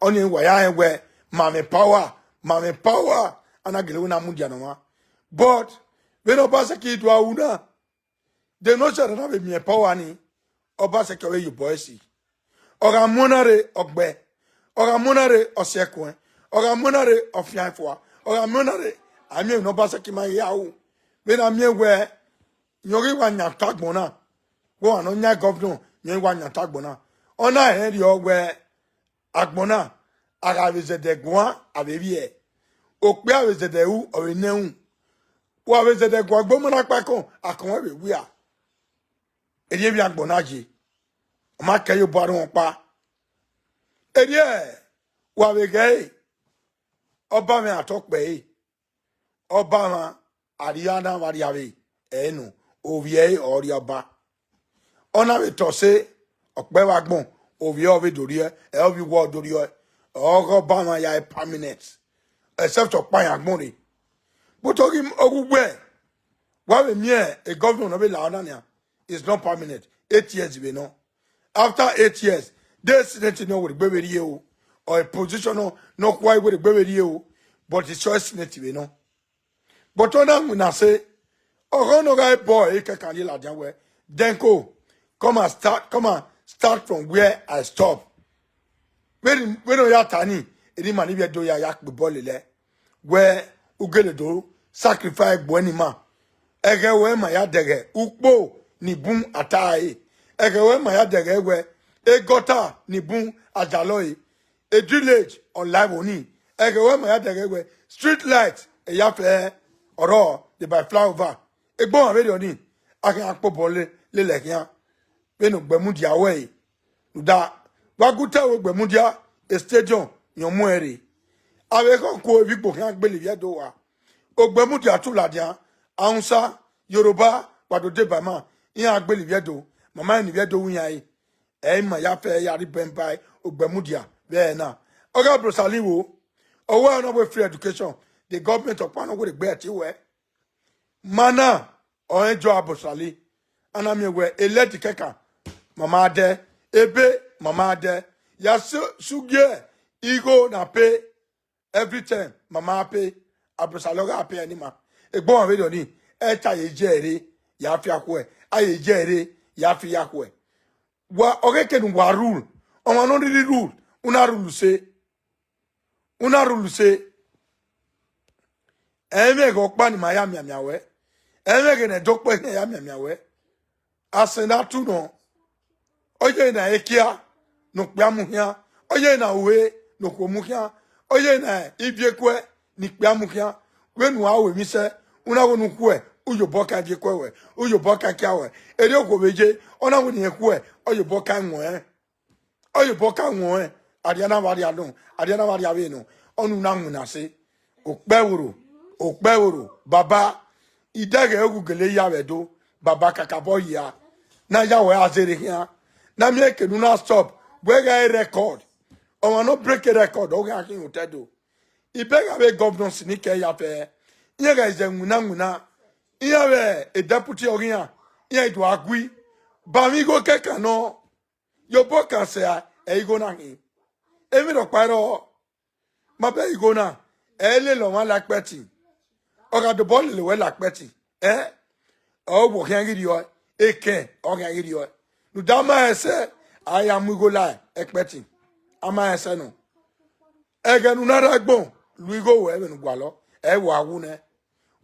Ọnii wa ya rẹn wẹ, ma mwẹ power, ma mwẹ power, a na gele wẹ na mudia ne ọmwa. But, vbene Obaseki do ru na, de ne ọ sẹrẹ na vbe miẹn power ni, Obaseki ọ vbe ye obọ ẹse. Ọ gha mu ọna rre, ọ gbe. Ọ gha mu ọna rre, ọ si ẹkuẹn. Ọ gha mu ọna rre, ọ fian fua. Ọ gha mu ọna rre, a miẹn emwi ne Obaseki ma ghi ya ru. Vbene a miẹn wẹ, irẹn ọ ghi wa yan otọ agbọn na. Wẹ ọmwa ne ọ yan governor, irẹn wa yan otọ agbọn na. Ọ na rẹn rriọ wẹ, agbọn na, a gha vbe zẹdẹ guan, a vbe vbiẹ. Okpia vbe zẹdẹ ru, ọ vbe nẹ ẹhun. Wa vbe zẹdẹ guan gbe ọmọ na kpa ẹkọn, akọn ruẹ vbe wia. Erriọ emwi agbọn na ye, ọ ma kẹ ye obọ arhunmwu ọkpa. Erriọ wa vbe ghẹ ẹre, ọba mwẹ a tọ kpẹ ẹre. Ọba mwa, a rhie na vbe a rhie vbe ẹre nọ, ovbi ẹre ọ rhie ọba. Ọ na vbe tọ sẹ, ọ kpẹ vbe agbọn, ovbi ẹre ọ vbe do rhie, ẹ ovbi uwa ọ do rhie, ọghe ọba mwa ya permanent, except ọ kpa yan agbọn rre. But ọ ghi, ọ ghi wẹ, wa vbe miẹn a governor ne ọ vbe la ọna nian, is not permanent, eight years vbe nọ. After eight years, de senate ne ọ wegbe vbe rhie o, or a position ne ọ khuae wegbe vbe rhie o, but it's your senate vbe nọ. But ọ na winna sẹ, ọghọ ne ọ gha bọ ẹre kẹkan rhie ladian wẹ, Denko, come and start, come and start from where I stop. Vbene, vbene ọ ya ta ni, eni ma ni vbe do ya, ya kpe bọọlụ lele. Wẹ u gele do sacrifice egbe uẹ ne ima. Ẹghẹ ruẹ ma ya dẹghẹ ukpo ni bun a ta ẹre. Ẹghẹ ruẹ ma ya dẹghẹ wẹ egọta ni bun a dalọ ẹre. A village ọ la ẹvbo ni. Ẹghẹ ruẹ ma ya dẹghẹ wẹ street light, eya fẹ ọrọ, they by flyover. Egbe ọmwa vberriọ ni, a khian kpobọ le-, lele khian. Vbene Ogbẹmudia ruẹ ẹre. Rhunmwuda, wa gu te ẹre Ogbẹmudia, stadium, rẹn ọ muẹn rre. Avbe ekhọe ku evbigbo khian gbele ivbi Ẹdo wa. Ogbẹmudia tu ladian, Hausa, Yoruba, wa do deba ima, iran gbele ivbi Ẹdo, ma ma rẹn ne ivbi Ẹdo ru iran ẹre. Ẹ i ma ya fẹ ya rhie bẹn ba Ogbẹmudia vbe ẹre na. Ọ gha Abdulsalim wo, ọ wẹ ọ na wẹ free education, the government ọkpa nọ wẹ egbe ẹtin wẹ. Ma na, ọ rẹn Joe Abdulsalim. A na miẹn wẹ elẹdi kẹkan, ma ma dẹ, ebe, ma ma dẹ. Ya su-, sugie igho na pe, every time, ma ma pe. Abdulsalim ọ gha pe ẹre ni ma. Egbe ọmwa vberriọ ni, ẹ ta ye je ẹre, ya fi akhuẹ, a ye je ẹre, ya fi akhuẹ. Wa, ọghe ke ne uwa rule, ọmwa ne ọ rhirhi rule, u na rule sẹ. U na rule sẹ. Ẹ i mwẹ ẹghẹ ọkpa ne ima ya mianmian wẹ. Ẹ i mwẹ ẹghẹ ne ẹdẹ ọkpa ne ya mianmian wẹ. Asẹ na tu nọ. Ọ ye na ekia ne okpia mu khian. Ọ ye na ue ne okhuo mu khian. Ọ ye na ivie kuẹ ne ikpia mu khian. Vbene uwa ru emwi sẹ, u na wẹ ne u khuẹ, u ye obọ kan ivie kuẹ wẹ, u ye obọ kan ekia wẹ. Erriọ okhuo vbe ye, ọ na wẹ ne irẹn khuẹ, ọ ye obọ kan ẹwaẹn. Ọ ye obọ kan ẹwaẹn, arria na vbe arria nọ, arria na vbe arria vbe nọ, ọ ne u na winna sẹ. Okpẹvboro, okpẹvboro, baba, idẹghẹ u gele ya vbe Ẹdo, baba kakabọ hia, ne a ya wẹ a zẹre khian, ne a miẹn eke ne u na stop, wẹ gha record, ọmwa ne ọ break record, ọ gha khin otọ Ẹdo. Ibẹgha vbe governors ni kẹ ya fẹ, iran gha zẹ winna winna, iran vbe deputy ọghe iran, iran i do a gui, ba mwẹ igho kẹkan nọ, ye obọ kan sẹ ẹ igho na khin. Emwi rhọkpa i rrọọ, Ma bẹ igho na, ẹ i lele ọmwa la ẹkpẹtin. Ọ gha dobọ lele wẹ la ẹkpẹtin. Ẹ, ọ wọ khian ghi rriọ, ekẹn ọ khian ghi rriọ. Rhunmwuda ama ẹsẹ, a ya mu igho la ẹkpẹtin. Ama ẹsẹ nọ. Ẹghẹ ne u na rre agbọn, lu igho wẹ vbene u gualọ, ẹ wa wu nẹ.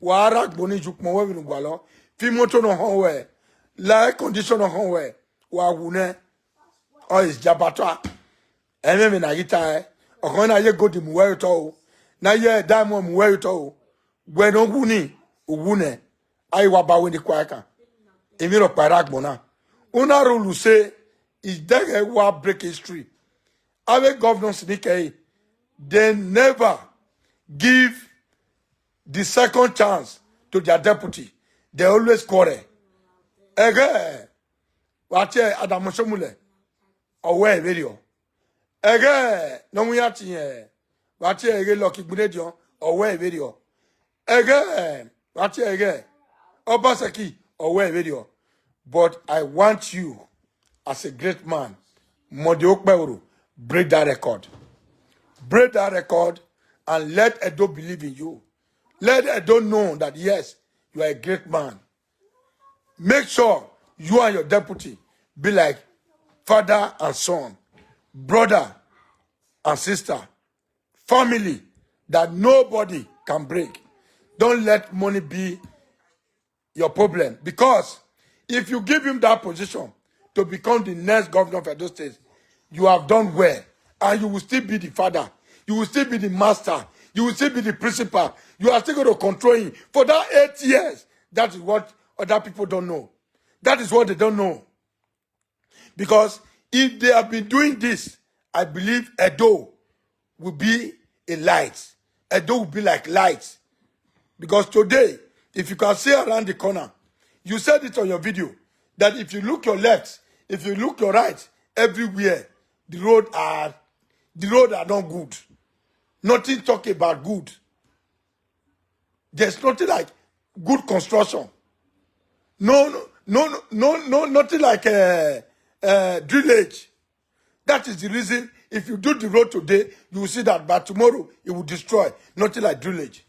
Wa rre agbọn ni ye ukpọn wẹ vbene u gualọ, fi imoto ne ọ họn wẹ, la air condition ne ọ họn wẹ, wa wu nẹ. Ọ is jabata. Ẹmwẹ emwi na ghi ta ẹe, ọkhọn na ye gold mu wẹ otọ o, na ye diamond mu wẹ otọ o. Wẹ ne ọ wu ni, u wu nẹ, a i wa ba wẹ ni kua ẹkan. Emwi rhọkpa rre agbọn na. U na rhulẹ use, is deghẹ wa break history. Avbe governors ni kẹre, they never give the second chance to their deputy. They always quarrel. Ẹghẹ, wa tie Adamu Shomulẹ, ọ wẹ vberriọ. Ẹghẹ ne ọ mu iran tie, wa tie ẹghẹ Lucky Igbinedion, ọ wẹ vberriọ. Ẹghẹ, wa tie ẹghẹ Obaseki, ọ wẹ vberriọ. But I want you, as a great man, Monday Okpebholo, break that record. Break that record and let Edo believe in you. Let Edo know that, yes, you are a great man. Make sure you and your deputy be like father and son, brother and sister, family that nobody can break. Don't let money be your problem, because if you give him that position to become the next governor of Edo State, you have done well, and you will still be the father, you will still be the master, you will still be the principal. You are still going to control him for that eight years. That is what other people don't know. That is what they don't know. Because if they have been doing this, I believe Edo will be a light. Edo will be like light. Because today, if you can see around the corner, you said it on your video, that if you look your left, if you look your right, everywhere, the road are, the road are not good. Nothing talk about good. There's nothing like good construction. No, no, no, no, no, no, nothing like uh, uh, drillage. That is the reason if you do the road today, you will see that by tomorrow it will destroy. Nothing like drillage.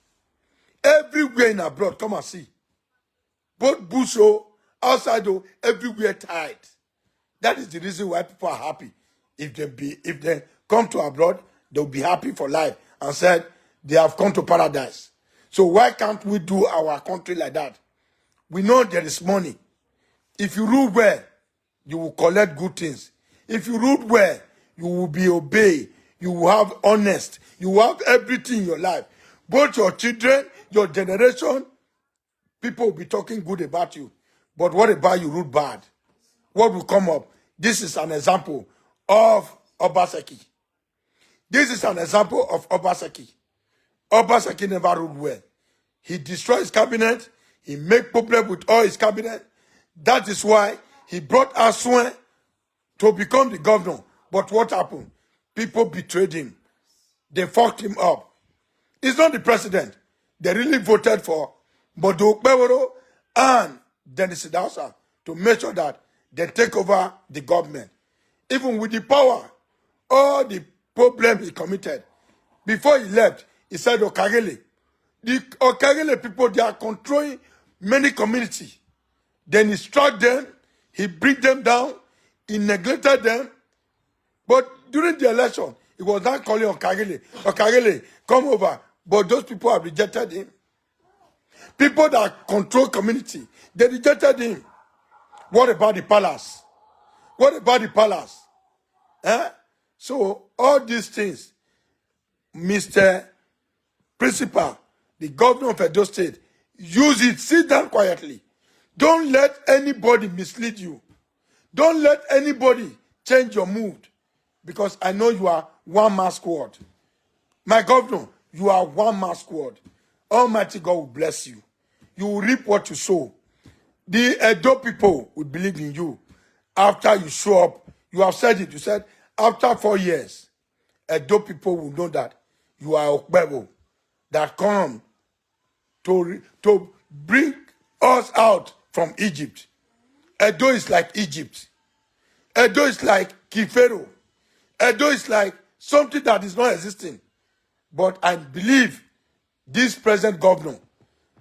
Everywhere in abroad, come and see. Both bush o, outside o, everywhere tight. That is the reason why people are happy. If they be, if they come to abroad, they'll be happy for life and said they have come to paradise. So why can't we do our country like that? We know there is money. If you rule well, you will collect good things. If you rule well, you will be obey. You will have honest. You will have everything in your life. Both your children, your generation, people will be talking good about you. But what about you rule bad? What will come up? This is an example of Obaseki. This is an example of Obaseki. Obaseki never ruled well. He destroyed his cabinet. He made problem with all his cabinet. That is why he brought Asuen to become the governor. But what happened? People betrayed him. They fucked him up. He's not the president they really voted for, but Okpebholo and Dennis Idahosa to make sure that they take over the government. Even with the power, all the problem he committed, before he left, he said Okagele. The Okagele people, they are controlling many communities. Then he struck them, he beat them down, he neglected them. But during the election, he was now calling Okagele, Okagele, come over. But those people have rejected him. People that control community, they rejected him. What about the palace? What about the palace? Eh? So all these things, Mister Principal, the governor of Edo State, use it. Sit down quietly. Don't let anybody mislead you. Don't let anybody change your mood, because I know you are one man squad. My governor, you are one man squad. Almighty God will bless you. You will reap what you sow. The Edo people will believe in you. After you show up, you have said it. You said, after four years, Edo people will know that you are Okpebholo that come to, re- to bring us out from Egypt. Edo is like Egypt. Edo is like King Pharaoh. Edo is like something that is not existing. But I believe this present governor,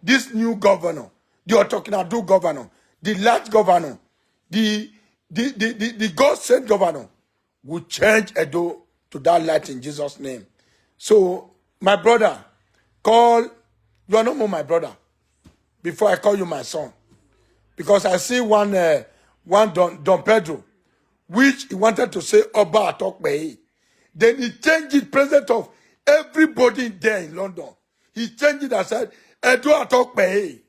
this new governor, the Otokinadu governor, the last governor, the the the, the, the God sent governor will change Edo to that light in Jesus' name. So, my brother, call, you are no more my brother. Before I call you my son. Because I see one uh, one Don, Don Pedro, which he wanted to say Oba Atokpe. Then he changed it present of everybody there in London. He changed it and said, Edo Atokpe.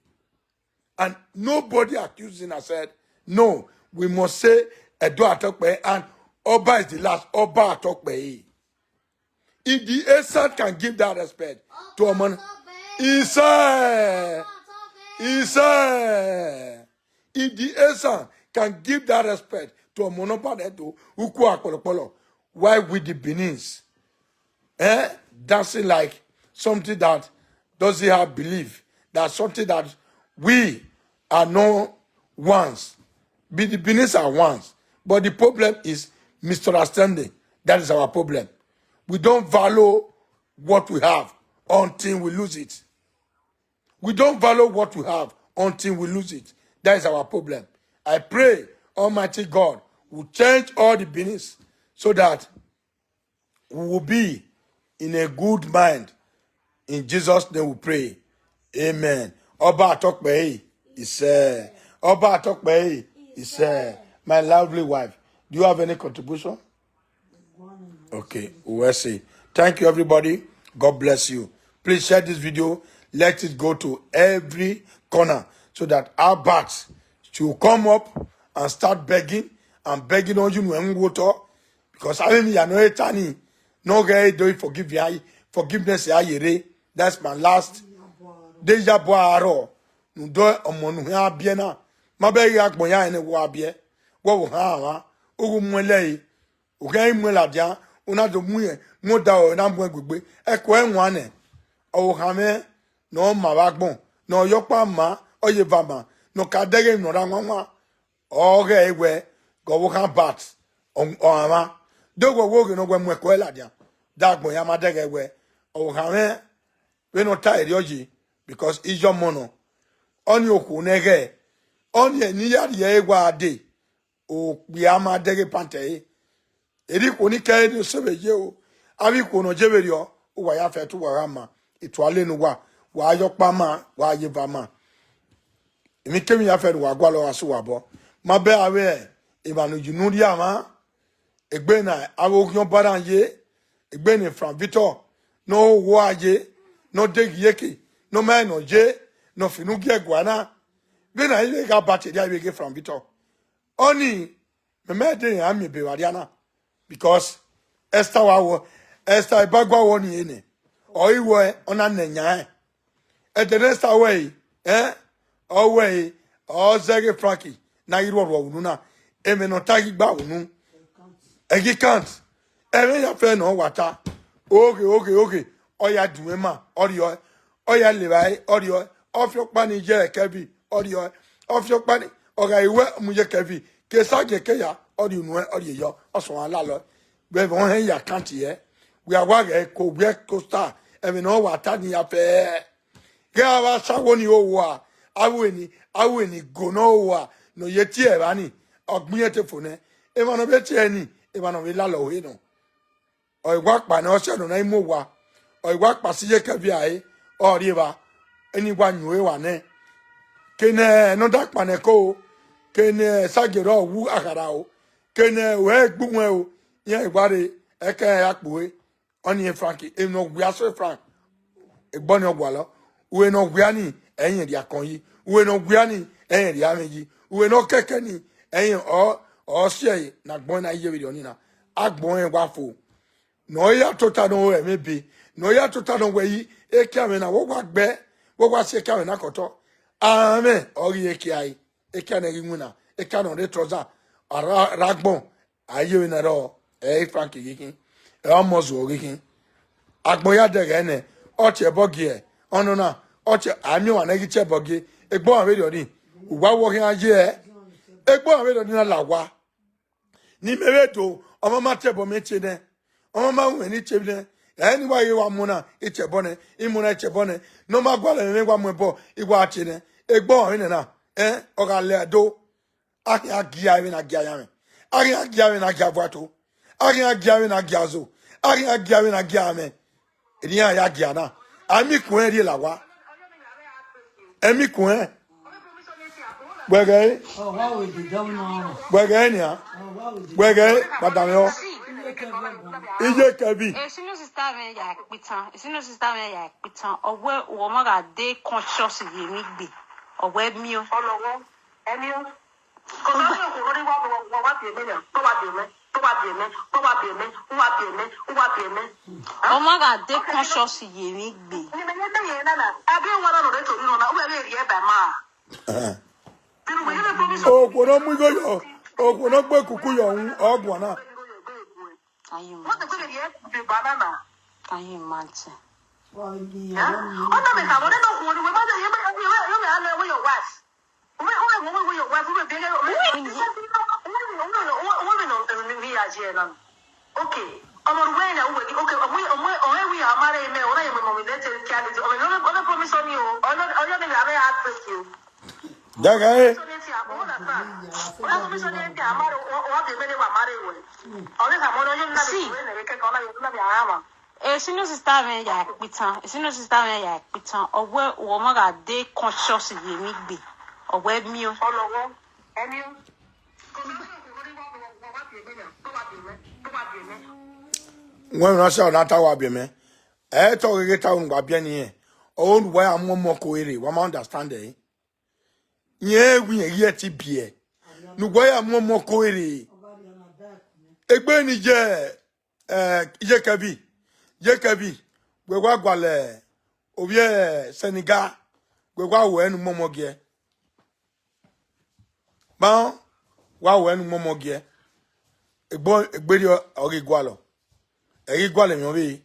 And nobody accused him and said, no, we must say Edo Atokpe and Oba is the last, Oba Atokpe. If the Esan can give that respect to Omo, he said, he said, if the Esan can give that respect to Omo Oba Edo, Uku Akpolokpolo, why we the Benin's eh, dancing like something that doesn't have belief, that something that we are no ones. Be the Benin's are ones. But the problem is misunderstanding. That is our problem. We don't value what we have until we lose it. We don't value what we have until we lose it. That is our problem. I pray Almighty God will change all the Benin's so that we will be in a good mind. In Jesus' name we pray. Amen. Oba Atokpe, he said. Oba Atokpe, he said. My lovely wife, do you have any contribution? Okay, we will see. Thank you, everybody. God bless you. Please share this video. Let it go to every corner so that Albert should come up and start begging and begging on you, Nwẹ Uwotọ. Because I mean, you know, Etani, no guy do forgive ya, forgiveness ya yere. That's my last. De ya bo aro. Nu do ọmọ nu ha bie na. Ma be ya gbọn ya ene wo abie. Wo wo ha wa. Ugu mu ele. Ughẹ i mu ladian, u na do mu irẹn, mu odaro na mu ẹn gbegbe. Ẹko ẹwaẹn nẹ, ọvbokhan mwẹ ne ọ ma vbe agbọn, ne ọ ye ọkpa ma, ọ ye eva ma, ne ọ ka dẹghe emwi ne ọ ra wanwan, ọ ghẹ ẹre wẹ, ghe ọvbokhan bat, ọ, ọ mwa. De wẹ wo ghe ne ọ wẹ mu ẹko ẹre ladian, de agbọn ya ma dẹghe wẹ, ọvbokhan mwẹ, vbene ọ ta erriọ ye, because iye ọmọ nọ, ọnii okhuo ne ẹghẹ, ọnii ne I ya rhie ẹre wa dee, okpia ma dẹghe pant ẹre. Erha ikhuo ni kẹre ne osẹe vbe ye o, avbe ikhuo ne ọ ye vberriọ, uwa ya fẹ te uwa gha ma, etuale ne uwa, wa ye ọkpa ma, wa ye eva ma. Emwikemwi ya fẹ ne uwa gualọ gha sẹ uwa obọ. Ma bẹ avbe emwa ne uyinmwẹ rhie mwa, egbe ne avbe oghian ọba na ye, egbe ne Frank Victor ne ọ ho owa ye, ne ọ deghẹ iyeke, ne ọ ma rẹn ne ọ ye, ne ọ finu gie ẹguae na, vbene a i vbe gha ba te rhia vbe ghe Frank Victor. Ọnii, mẹ ma de iran miẹn ebe vbe arria na, because Esther wa wọ, Esther Ibagua wọ ni enẹ, ọ i wẹ ọ na nẹ yan ẹn. Ẹdẹ ne Esther wẹ ẹre, ẹn, ọ wẹ ẹre, ọ zẹghe Frankie ne a ghi rhuọrhuọ unu na, emwi ne ọ ta ghi gba unu, ẹ ghi count. Ẹmwẹ ya fẹ ne ọ wa ta, oghe, oghe, oghe, ọ ya dun ẹn ma, ọ rriọ ẹre, ọ ya levba ẹre, ọ rriọ ẹre, ọ fiọkpa ni ye Kevin, ọ rriọ ẹre, ọ fiọkpa ni, ọ gha ru ẹre mu ye Kevin, ke Sagie ke ya, ọ rhie unu ẹre, ọ rhie yọ, ọ suẹn lalọ. Wẹ vbe ọ hẹn ya count yẹ, wẹ a wa ghẹ ko, wẹ ko star, ẹmwẹ ne ọ wa ta ni ya fẹ. Ghẹ avbe asawo ni ho owa, avbe ni, avbe ni go ne owa, ne ọ ye tie evba ni, ọ gbẹn irẹn te fo nẹ. Emwa ne ọ vbe tie ẹre ni, emwa ne ọ vbe lalọ ọre nọ. Ọ i wa kpa ne ọ sẹ ne ọ na i mu owa. Ọ i wa kpa si ye Kevin ẹre, ọ rri evba, eni wa yin ore wa nẹ. Ke ne nọ da kpa ne ẹko o, ke ne Sagie rọ wu akhara o, ke ne uwẹ gbe uwẹn o, iran i wa rre, ẹkẹ iran ya kpue. Ọnii Frank, emwi ne ọ wia so Frank, egbe ọnii ọ gualọ. Uwẹ ne ọ wia ni, ẹ i rẹn rhie akọn yi. Uwẹ ne ọ wia ni, ẹ i rẹn rhie amwẹ yi. Uwẹ ne ọ kẹkẹ ni, ẹ i rẹn ọ, ọ si ẹre ne agbọn na ye vberriọ nii na. Agbọn rẹn wa fo. Ne ọ ya tota ne ọ ru ẹmwẹ ebe, ne ọ ya tota ne ọ wẹ yi, ekian mwẹ na, wẹ wa gbe, wẹ wa si ekian mwẹ na ke otọ. Amwẹ ọ ghi ekian ẹre, ekian ne ẹ ghi winna, ekian ne ọ rre trouser, ra, ra agbọn, a ye vbe ne ẹrọ, ẹ i Frank ghi khin, ẹ ọmọ zuọ ghi khin. Agbọn ya dẹghẹ nẹ, ọ tie ẹbọ gie, ọnọna, ọ tie, a miẹn ọmwa ne ẹ ghi tie ẹbọ gie, egbe ọmwa vberriọ nii, uwa wẹ ọ khian ye ẹe, egbe ọmwa vberriọ nii na la owa. Ne imẹ vbe do, ọmọ ma tie ẹbọ mẹ tie nẹ, ọmọ ma ru ẹmwẹ ne I tie nẹ, Ẹ ni wa ghi wa mu na, itiẹbọ nẹ, imu na itiẹbọ nẹ, ne ọ ma gualọ ẹmwẹ wa mu ẹbọ, I wa tie nẹ, egbe ọmwa vbe nẹ na, ẹ, ọ gha lẹ do. A khian gia vbene a gia ayamwẹ. A khian gia vbene a gia vuato. A khian gia vbene a gia azo. A khian gia vbene a gia amẹ. Eni iran ya gia na. A miẹn ikun ẹnrẹn rhie la owa. Ẹ miẹn ikun ẹnrẹn. Wẹ ghẹ ẹre. Wẹ ghẹ ẹre nian. Wẹ ghẹ ẹre, madam yọ. Iye kẹbi. Esinu sista mwẹ ya kpitan, esinu sista mwẹ ya kpitan, ọ wẹ uwẹ ọmọ gha de conscious ye emwi gbe, ọ wẹ miẹn. Ọlọghọ, ẹ miẹn. Ọmọ gha de conscious ye emwi gbe. Okhuo ne ọ mu igho yọ, okhuo ne ọ gbe kuku yọ, ọ guan na. Aye, aye, imagine. Okay, ọmọ rẹ uwẹ na, uwẹ ghi, okay, ọmọ, ọmọ, ọmọ, ọmọ ẹwi a ma rre mẹ, ọ na ye mọ mẹ nẹ te kia lady, ọmọ ne ọ promise ọni o, ọ na, ọ na ya mẹ heartbreak o. Dẹgẹ. Promise ọni ẹ, ọ na promise ọni ẹ, a ma rre, ọ, ọ wa bi mẹ ne wa ma rre wẹ. Ọ na sa mọ ne ọ ye na bi wẹ ne kẹkẹ, ọ na ye na bi a ma. Esinu sista mwẹ ya kpitan, esinu sista mwẹ ya kpitan, ọ wẹ uwẹ ọmọ gha de conscious ye emwi gbe, ọ wẹ miẹn. Ọlọghọ, ẹ miẹn. Wẹ emwi ne ọ sẹ ọ na ta wa biẹ mẹ. Ẹ te ọghe ta unu wa biẹ ni rẹn. Ọ ru wa ya mu ọmọ ko rre, wa ma understand ẹre. Rẹn wẹ irẹn ghi ẹtin biẹ. Ne uwa ya mu ọmọ ko rre. Egbe ni ye, eh, Iye Kẹvi. Iye Kẹvi, wẹ wa gualọ ovbi Senegal, wẹ wa ru ẹre ne u mu ọmọ giẹ. Ma wa ru ẹre ne u mu ọmọ giẹ. Egbe, egbe rriọ ọ ghi gualọ. Ẹ ghi gualọ emwi ọvbehe.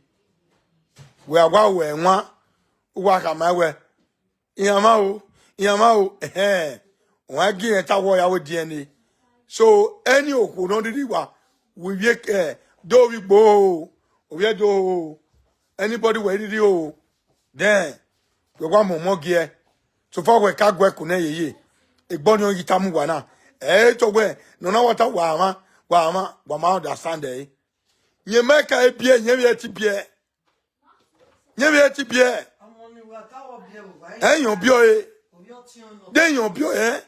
Wẹ a wa ru ẹre wan, u wa khama wẹ, iran mwa o, iran mwa o, ẹhẹn. Wan gie irẹn ta wẹ ọ ya ru D N A. So, any okhuo ne ọ rhirhi wa, wẹ ivbi, eh, do vbe igbo o, ovbi ẹdo o, anybody wẹ rhirhi o, then, wẹ wa mu ọmọ giẹ. So far wẹ ka gu ẹko nẹ yeye. Egbe ọnii ọ ghi tama uwa na. Ẹ i to wẹ, ne ọ na wa ta wa mwa, wa mwa, wa ma understand ẹre. Rẹn ma ka e biẹ, rẹn vbe ẹtin biẹ. Rẹn vbe ẹtin biẹ. Ẹ i yan ọbiọ ẹre. De yan ọbiọ ẹre.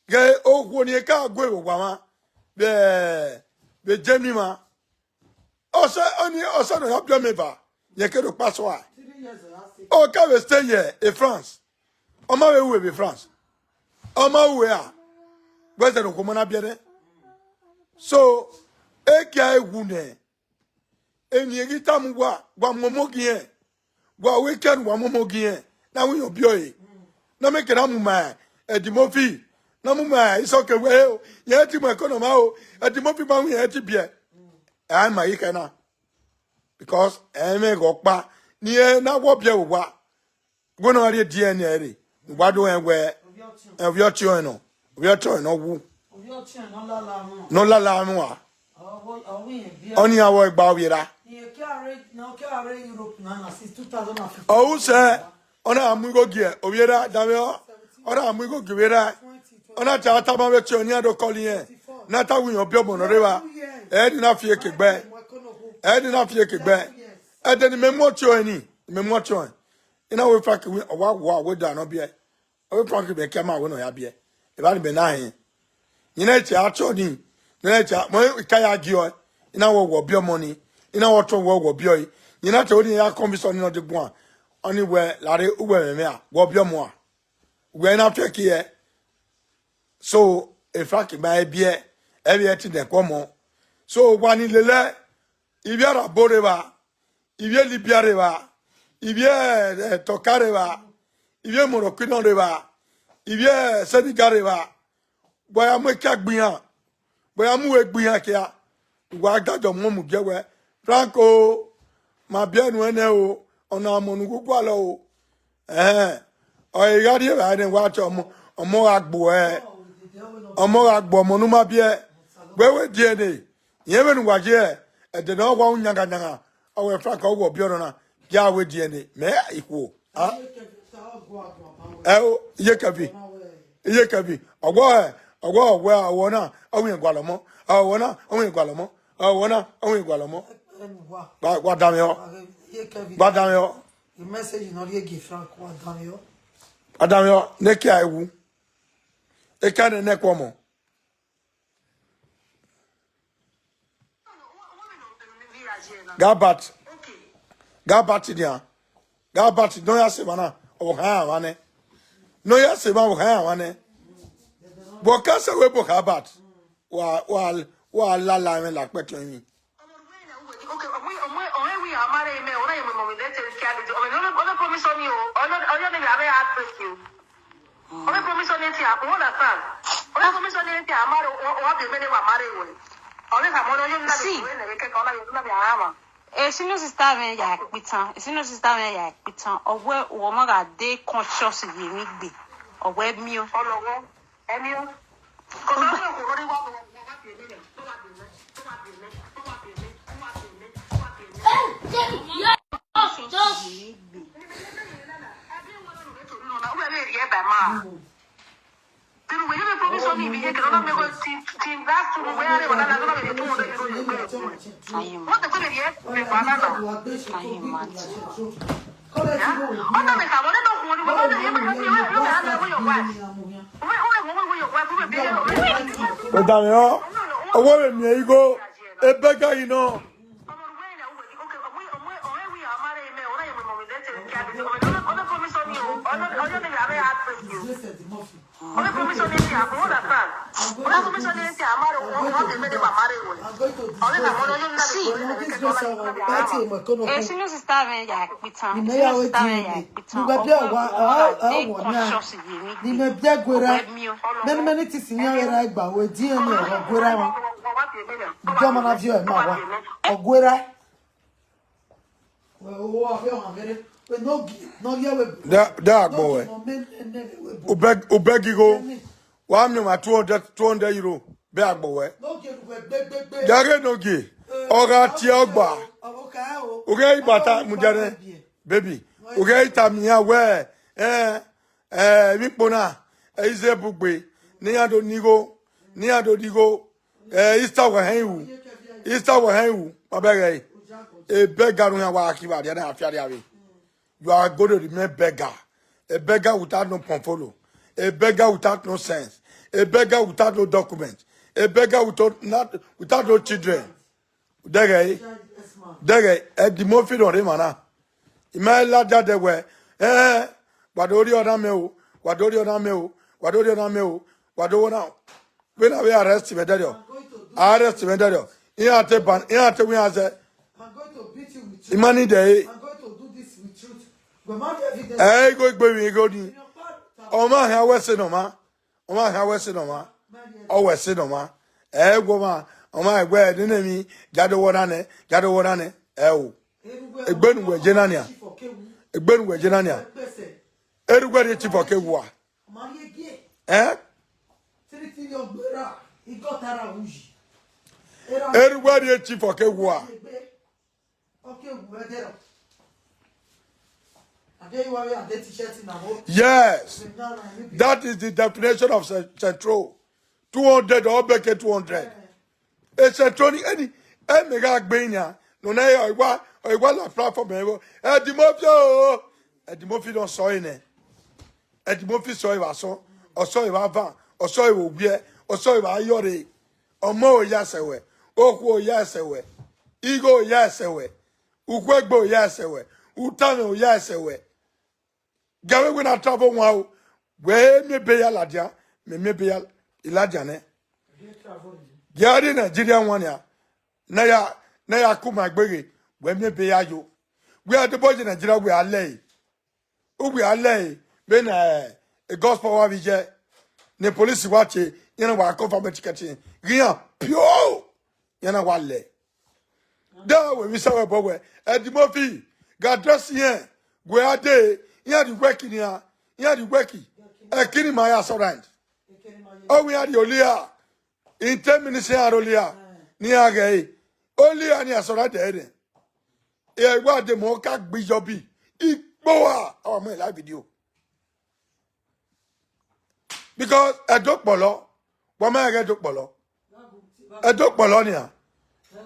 Ghẹ okhuo ne irẹn ka gu ẹre vbe owa mwa. Vbe, vbe Germany mwa. Ọsẹ, ọni, ọsẹ ne ọ ya biẹ mẹ eva, rẹn ke do kpa sua. Ọ ka vbe stay ye e France. Ọ ma vbe ru vbe France. Ọ ma ru a. Wẹ zẹ ne okhuo ma na biẹ nẹ. So, e gie a wu nẹ. Eni ghi tama uwa, wa mu ọmọ gi irẹn. Wa wẹ kẹ ne uwa mu ọmọ gi irẹn, ne a ru iyan ọbiọ ẹre. Ne a miẹn ke na mu ma Eddie Murphy, ne a mu ma Isọke wẹ o, irẹn ti mu ẹko nọ ma o, Eddie Murphy ma ru irẹn ti biẹ. Ẹ a ma ghi khẹ na. Because ẹ i mwẹ ghe ọkpa, ne irẹn na wẹ ọbiẹ vbe owa. Wẹ ne ọ rhie D N A rre, ne uwa do rẹn wẹ, ẹ, ovbi ọtiọnrẹn nọ, ovbi ọtiọnrẹn ne ọ wu. Ne ọ lala mwẹ ua. Ọni iran vbe gba ovbi erha. Ọ ru sẹ, ọ na mu igho gie ovbi erha, danmwehọ, ọ na mu igho gie ovbi erha, ọ na ta tama vbe tie ọni iran do call irẹn, na ta wẹ iyan ọbiọ ọmọ ne ọ rre evba, ẹ ni na fi eke gbe, ẹ ni na fi eke gbe, ẹdẹ ne imẹ mu ọtiọnrẹn ni, imẹ mu ọtiọnrẹn, I na wẹ Frank wẹ, ọ wa wa wẹ da nọ biẹ. Ọ wẹ Frank mẹ kia ma wẹ ne ọ ya biẹ. Evba ni mẹ na rẹn. Ina ete a chọ ni. Ina ete a, mọ ika ya gi ọe. Ina wẹ wọ biẹ ọmọ ni. Ina wẹ ọtọn wẹ wọ biẹ ọe. Ina te oni ya convince ọni nọ de guan. Ọni wẹ lare uwẹ mẹ mẹ a, wọ biẹ ọmọ a. Wẹ na fẹ kiẹ. So, e Frank ma e biẹ. Ẹ vbe ẹ ti nẹ kọ ọmọ. So, wa ni lele, ivbi Arabo rre evba. Ivbi Libya rre evba, ivbi, eh, Turkey rre evba, ivbi Morocco nọ rre evba, ivbi, eh, Senegal rre evba. Wẹ ya mu ekia gbe iran, wẹ ya mu uwu gbe iran kia. Wa dadẹ ọmọ mu gie wẹ, Franco, ma biẹ nuẹn nẹ o, ọna ọmọ ne u gu gualọ o. Ẹhẹn, ọ i gha rrie evbare nẹ, wa te ọmọ, ọmọ gha gbe ẹ, ọmọ gha gbe ọmọ ne u ma biẹ. Wẹ wẹ D N A, rẹn vbene uwa ye, ẹdẹ ne ọ wa ru yangayanga, Ọ wẹ Frank, ọ wẹ ọbiọrọ na, ya wẹ D N A, mẹ ikhuo. Ah? Ẹ o, iye Kevin. Iye Kevin. Ọwọ ẹ, ọwọ, ọwọ, ọwọ na, ọ wẹ gualọ mọ. Ọwọ na, ọ wẹ gualọ mọ. Ọwọ na, ọ wẹ gualọ mọ. Wa, wa da mwẹ ọ. Wa da mwẹ ọ. Message nọ rhie gie Frank, wa da mwẹ ọ. Wa da mwẹ ọ, ne kia wu. Eka ne ne kọ mọ. Gabat. Gabat dia. Gabat, no ya se mana, ọ ha wa nẹ. No ya se mana, ọ ha wa nẹ. Bọ ka se we bọ Gabat. Wa, wa, wa la la me la pẹ tọ mi. Ọ vbe promise ọni etian, u understand? Ọ vbe promise ọni etian, a marry, ọ, ọ vbe mẹ ne wa marry wẹ. Ọ vbe khama ọni, ọ yọ na vbe wẹ ne vbe kẹkẹ, ọ na vbe, ọ na vbe a ma. Esinu sister mwẹ ya kpitan, esinu sister mwẹ ya kpitan, ọ wẹ uwẹ ma gha de conscious ye emwi gbe, ọ wẹ miẹn. Ọlọghọ, ẹ miẹn. Kò sọ pé òkú lórí wà lọ́wọ́, wọ́n wá pè mí nà, wọ́n wá pè mí, wọ́n wá pè mí, wọ́n wá pè mí, wọ́n wá pè mí. Conscious ye emwi gbe. Odamwẹ ọ, ọwọ vbe miẹn igho, ebe ga yi nọ. Esinu sister mwẹ ya kpitan, esinu sister mwẹ ya kpitan. Ni mẹ ya wẹ D N A. Ni mẹ biẹ guerra. Many, many things in here I gba wẹ D N A, ọ guerra ma. Igbọmọ na viọ ẹ ma wa. Ọ guerra. Da, da agbọn wẹ. Ubeg, ubeg igho. Wa miẹn ọmwa two hundred, two hundred euro. Be agbọn wẹ. Gẹghe ne ogie. Ọ gha tie ọgba. Ughe ibata mudia nẹ. Baby. Ughe ita miẹn wẹ. Eh, eh, emwi kpo na. Eh, ize bugbe. Ne iran do ni igho. Ne iran do ni igho. Eh, Easter wẹ hẹn wu. Easter wẹ hẹn wu. Ma bẹghe. E beggar nu iran wa ki vbe arria na, a fi arria vbe. You are going to remain beggar. A beggar without no portfolio. A beggar without no sense. A beggar without no document. A beggar without, not, without no children. Dẹghẹ, dẹghẹ, Eddie Murphy nọ rre emwa na. I ma ladian dẹ wẹ, eh, wa do rhie ọna mẹ o, wa do rhie ọna mẹ o, wa do rhie ọna mẹ o, wa do wọ na. Vbene a vbe arrest mwẹ dẹrriọ, a arrest mwẹ dẹrriọ. Iran te ban, iran te wẹ iran zẹ. I ma need ẹre. Ẹ i gho egbe vbe igho nii. Ọ ma hia wẹ ẹse ne ọ ma. Ọ ma hia wẹ ẹse ne ọ ma. Ọ wẹ ẹse ne ọ ma. Ẹ i wẹ ọmwa, ọ ma wẹ nene emwi, gia do wọ na nẹ, gia do wọ na nẹ. Ẹ o. Egbe ne uwẹ ye na nian. Egbe ne uwẹ ye na nian. Erha uwẹ rhie chief ọke wua. Ẹ? Erha uwẹ rhie chief ọke wua. Yes. That is the definition of ce-, central. Two hundred or beke two hundred. Ese Tony, ẹni, ẹ mẹ gha gbe yan. No na, ọ wa, ọ wa la platform ẹvbo. Eddie Murphy o. Eddie Murphy nọ sọ ẹre nẹ. Eddie Murphy sọ ẹre vbe asọn, ọ sọ ẹre vbe avan, ọ sọ ẹre vbe owiẹ, ọ sọ ẹre vbe ayọrre. Ọmọ o ya ẹsẹ wẹ, okhuo o ya ẹsẹ wẹ, igho o ya ẹsẹ wẹ, ukhuegbe o ya ẹsẹ wẹ, utanmwẹ o ya ẹsẹ wẹ. Gie avbe wẹ na travel wan o, wẹ miẹn ebe ya ladian, mẹ miẹn ebe ya ladian nẹ. Gie a rrie Nigeria wan nian, ne a ya, ne a ya ku ma egbe ghe, wẹ miẹn ebe ya yo. Wẹ a debọ ye Nigeria, wẹ a lẹe. Uwẹ a lẹe, vbene, eh, gospel wa vbe iye, ne police wa tie, iran wa confirm ticket, ghi iran pio, iran wa lẹ. Da wẹ vbe isa wẹ bọ wẹ, Eddie Murphy, ga dress irẹn, wẹ a dee, iran rhie work nian, iran rhie work, ẹki ni ma ya surrender. Ọ wẹ iran rhie olia, in ten minutes iran rhie olia, ne iran ghee, olia ni a surrender ẹre. Ẹ wa de mọ ka gbe iyọbi. Ikpo a, a wa mu live video. Because Ẹdo kpọlọ, wa ma ghẹ Ẹdo kpọlọ. Ẹdo kpọlọ nian.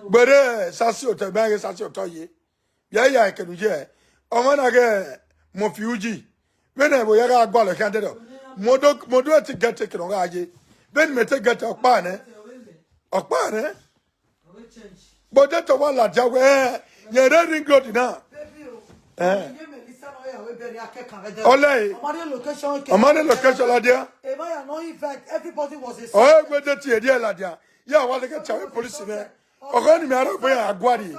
Gbere sasi otọ, ma ghẹ sasi otọ ye. Ya ya ekenu ye. Ọmọ na ghẹ mọ fi uji. Vbene ẹvbo ya gha gualọ khian dẹdọ. Modo, modo eti gẹte kene ọ gha ye. Vbene mẹ te gẹte ọkpa nẹ. Ọkpa nẹ. But that wa ladian wẹ, ye re ring road na. Eh. Ọlẹ, ọmọ ne location ladian. Ọ gbe de tie die ladian. Ya wa leke cha police mẹ. Ọgọ ni mẹ ara gbe ya guari.